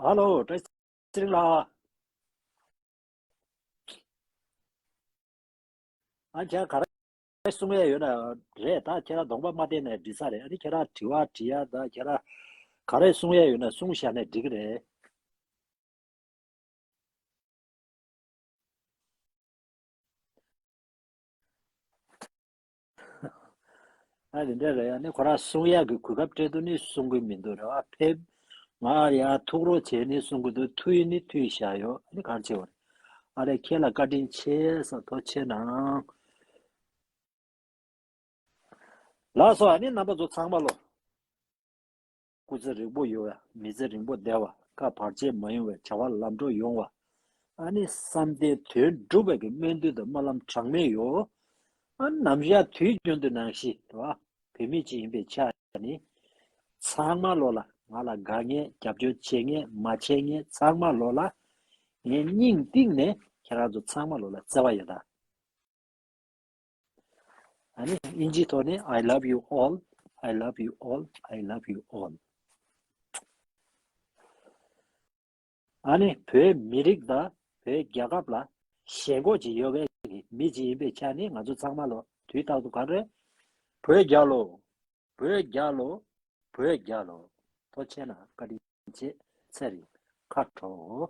ཧ་ལོ། བཀྲ་ཤིས་ཚེ་རིང་ལགས། ཨ་ཁྱེད་རང་ག་རེ་གསུང་ཡ་ཡོད་ན་རེད། ད་ཁྱེད་རང་གདོང་པ་མ་བསྟན་ནས་འགྲིག་ས་རེད། ཨ་ནི་ཁྱེད་རང་དྲི་བ་དྲི་ཡ་ད་ཁྱེད་རང་ག་རེ་གསུང་ཡ་ཡོད་ན་གསུང་བཞག་ནས་འགྲིག་གི་རེད། ཨ་དེ་འདྲ་རེད། ཨ་ནི་ཁོ་རང་གསུང་ཡག་གི་གོ་སྐབས་སྤྲད་དུས་ནི་གསུང་གི་མི་འདུག་རེད་བ། ཕེབས། ང་ཡར་ཐུག་རོགས་བྱས་ནི་གསུང་གི་འདུག་ཐུག་ཡིན་ནི་ཐུག་བཞག་ཡོད། ཨ་ནི་ག་རེ་བྱེད་པ་རེད། ཨ་རེ་ཁྱེད་ལ་བཀའ་དྲིན་ཆེ་ཟེར་ཐུགས་རྗེ་ཆེ་གནང་། ལགས་སོ། ཨ་ནི་རྣམ་པ་ཚོ་ཚང་མ་ལོ། སྐུ་ཚེ་རིང་པོ་ཡོད་པ། མི་ཚེ་རིང་པོ་བསྡད་པ། བསྐལ་བར་ཆད་མ་ཡོང་བའི་བྱ་བ་ལམ་འགྲོ་ཡོང་བ། ཨ་ནི་བསམ་དོན་དོན་འགྲུབ་པའི་གི་སྨོན་འདུན་དང་སྨོན་ལམ་གྲངས་མེད་ཡོད། ཨ་ནམ་ཞག་དུས་རྒྱུན་དུ་ནང་བཞིན་རེད་བ། བོད་མི་གཅིག་ཡིན་པའི་ཆ་ནས་ཚང་མ་ལོ་ལ་ང་ལ་དགའ་མཁན་རྒྱབ་སྐྱོར་བྱེད་མཁན་མ་བྱེད་མཁན་ཚང་མ་ལོ་ལ་ ངའི་སྙིང་གཏིང་ནས་ཁྱེད་རང་ཚོ་ཚང་མ་ལོ་ལ་བརྩེ་བ་ཡོད་ད། ཨ་ནི་དབྱིན་ཇིའི་ཐོག་ནས། I love you all, I love you all, I love you all. ཨ་ནི་བོད་མི་རིགས་དང་བོད་རྒྱལ་ཁབ་ལ་ཞེན་ཁོག་ཅིག་ཡོད་པའི་མི་ཅིག་ཡིན་པའི་ཆ་ནས། ང་ཚོ་ཚང་མ་ལོ་དུས་རྟག་ཏུ་ག་རེ། བོད་རྒྱལ་ལོ། བོད་རྒྱལ་ལོ། བོད་རྒྱལ་ལོ། ཐུགས་རྗེ་ཆེ་གནང་། བཀའ་དྲིན་ཆེ། ཚེ་རིང་། ཁ་དྲོ།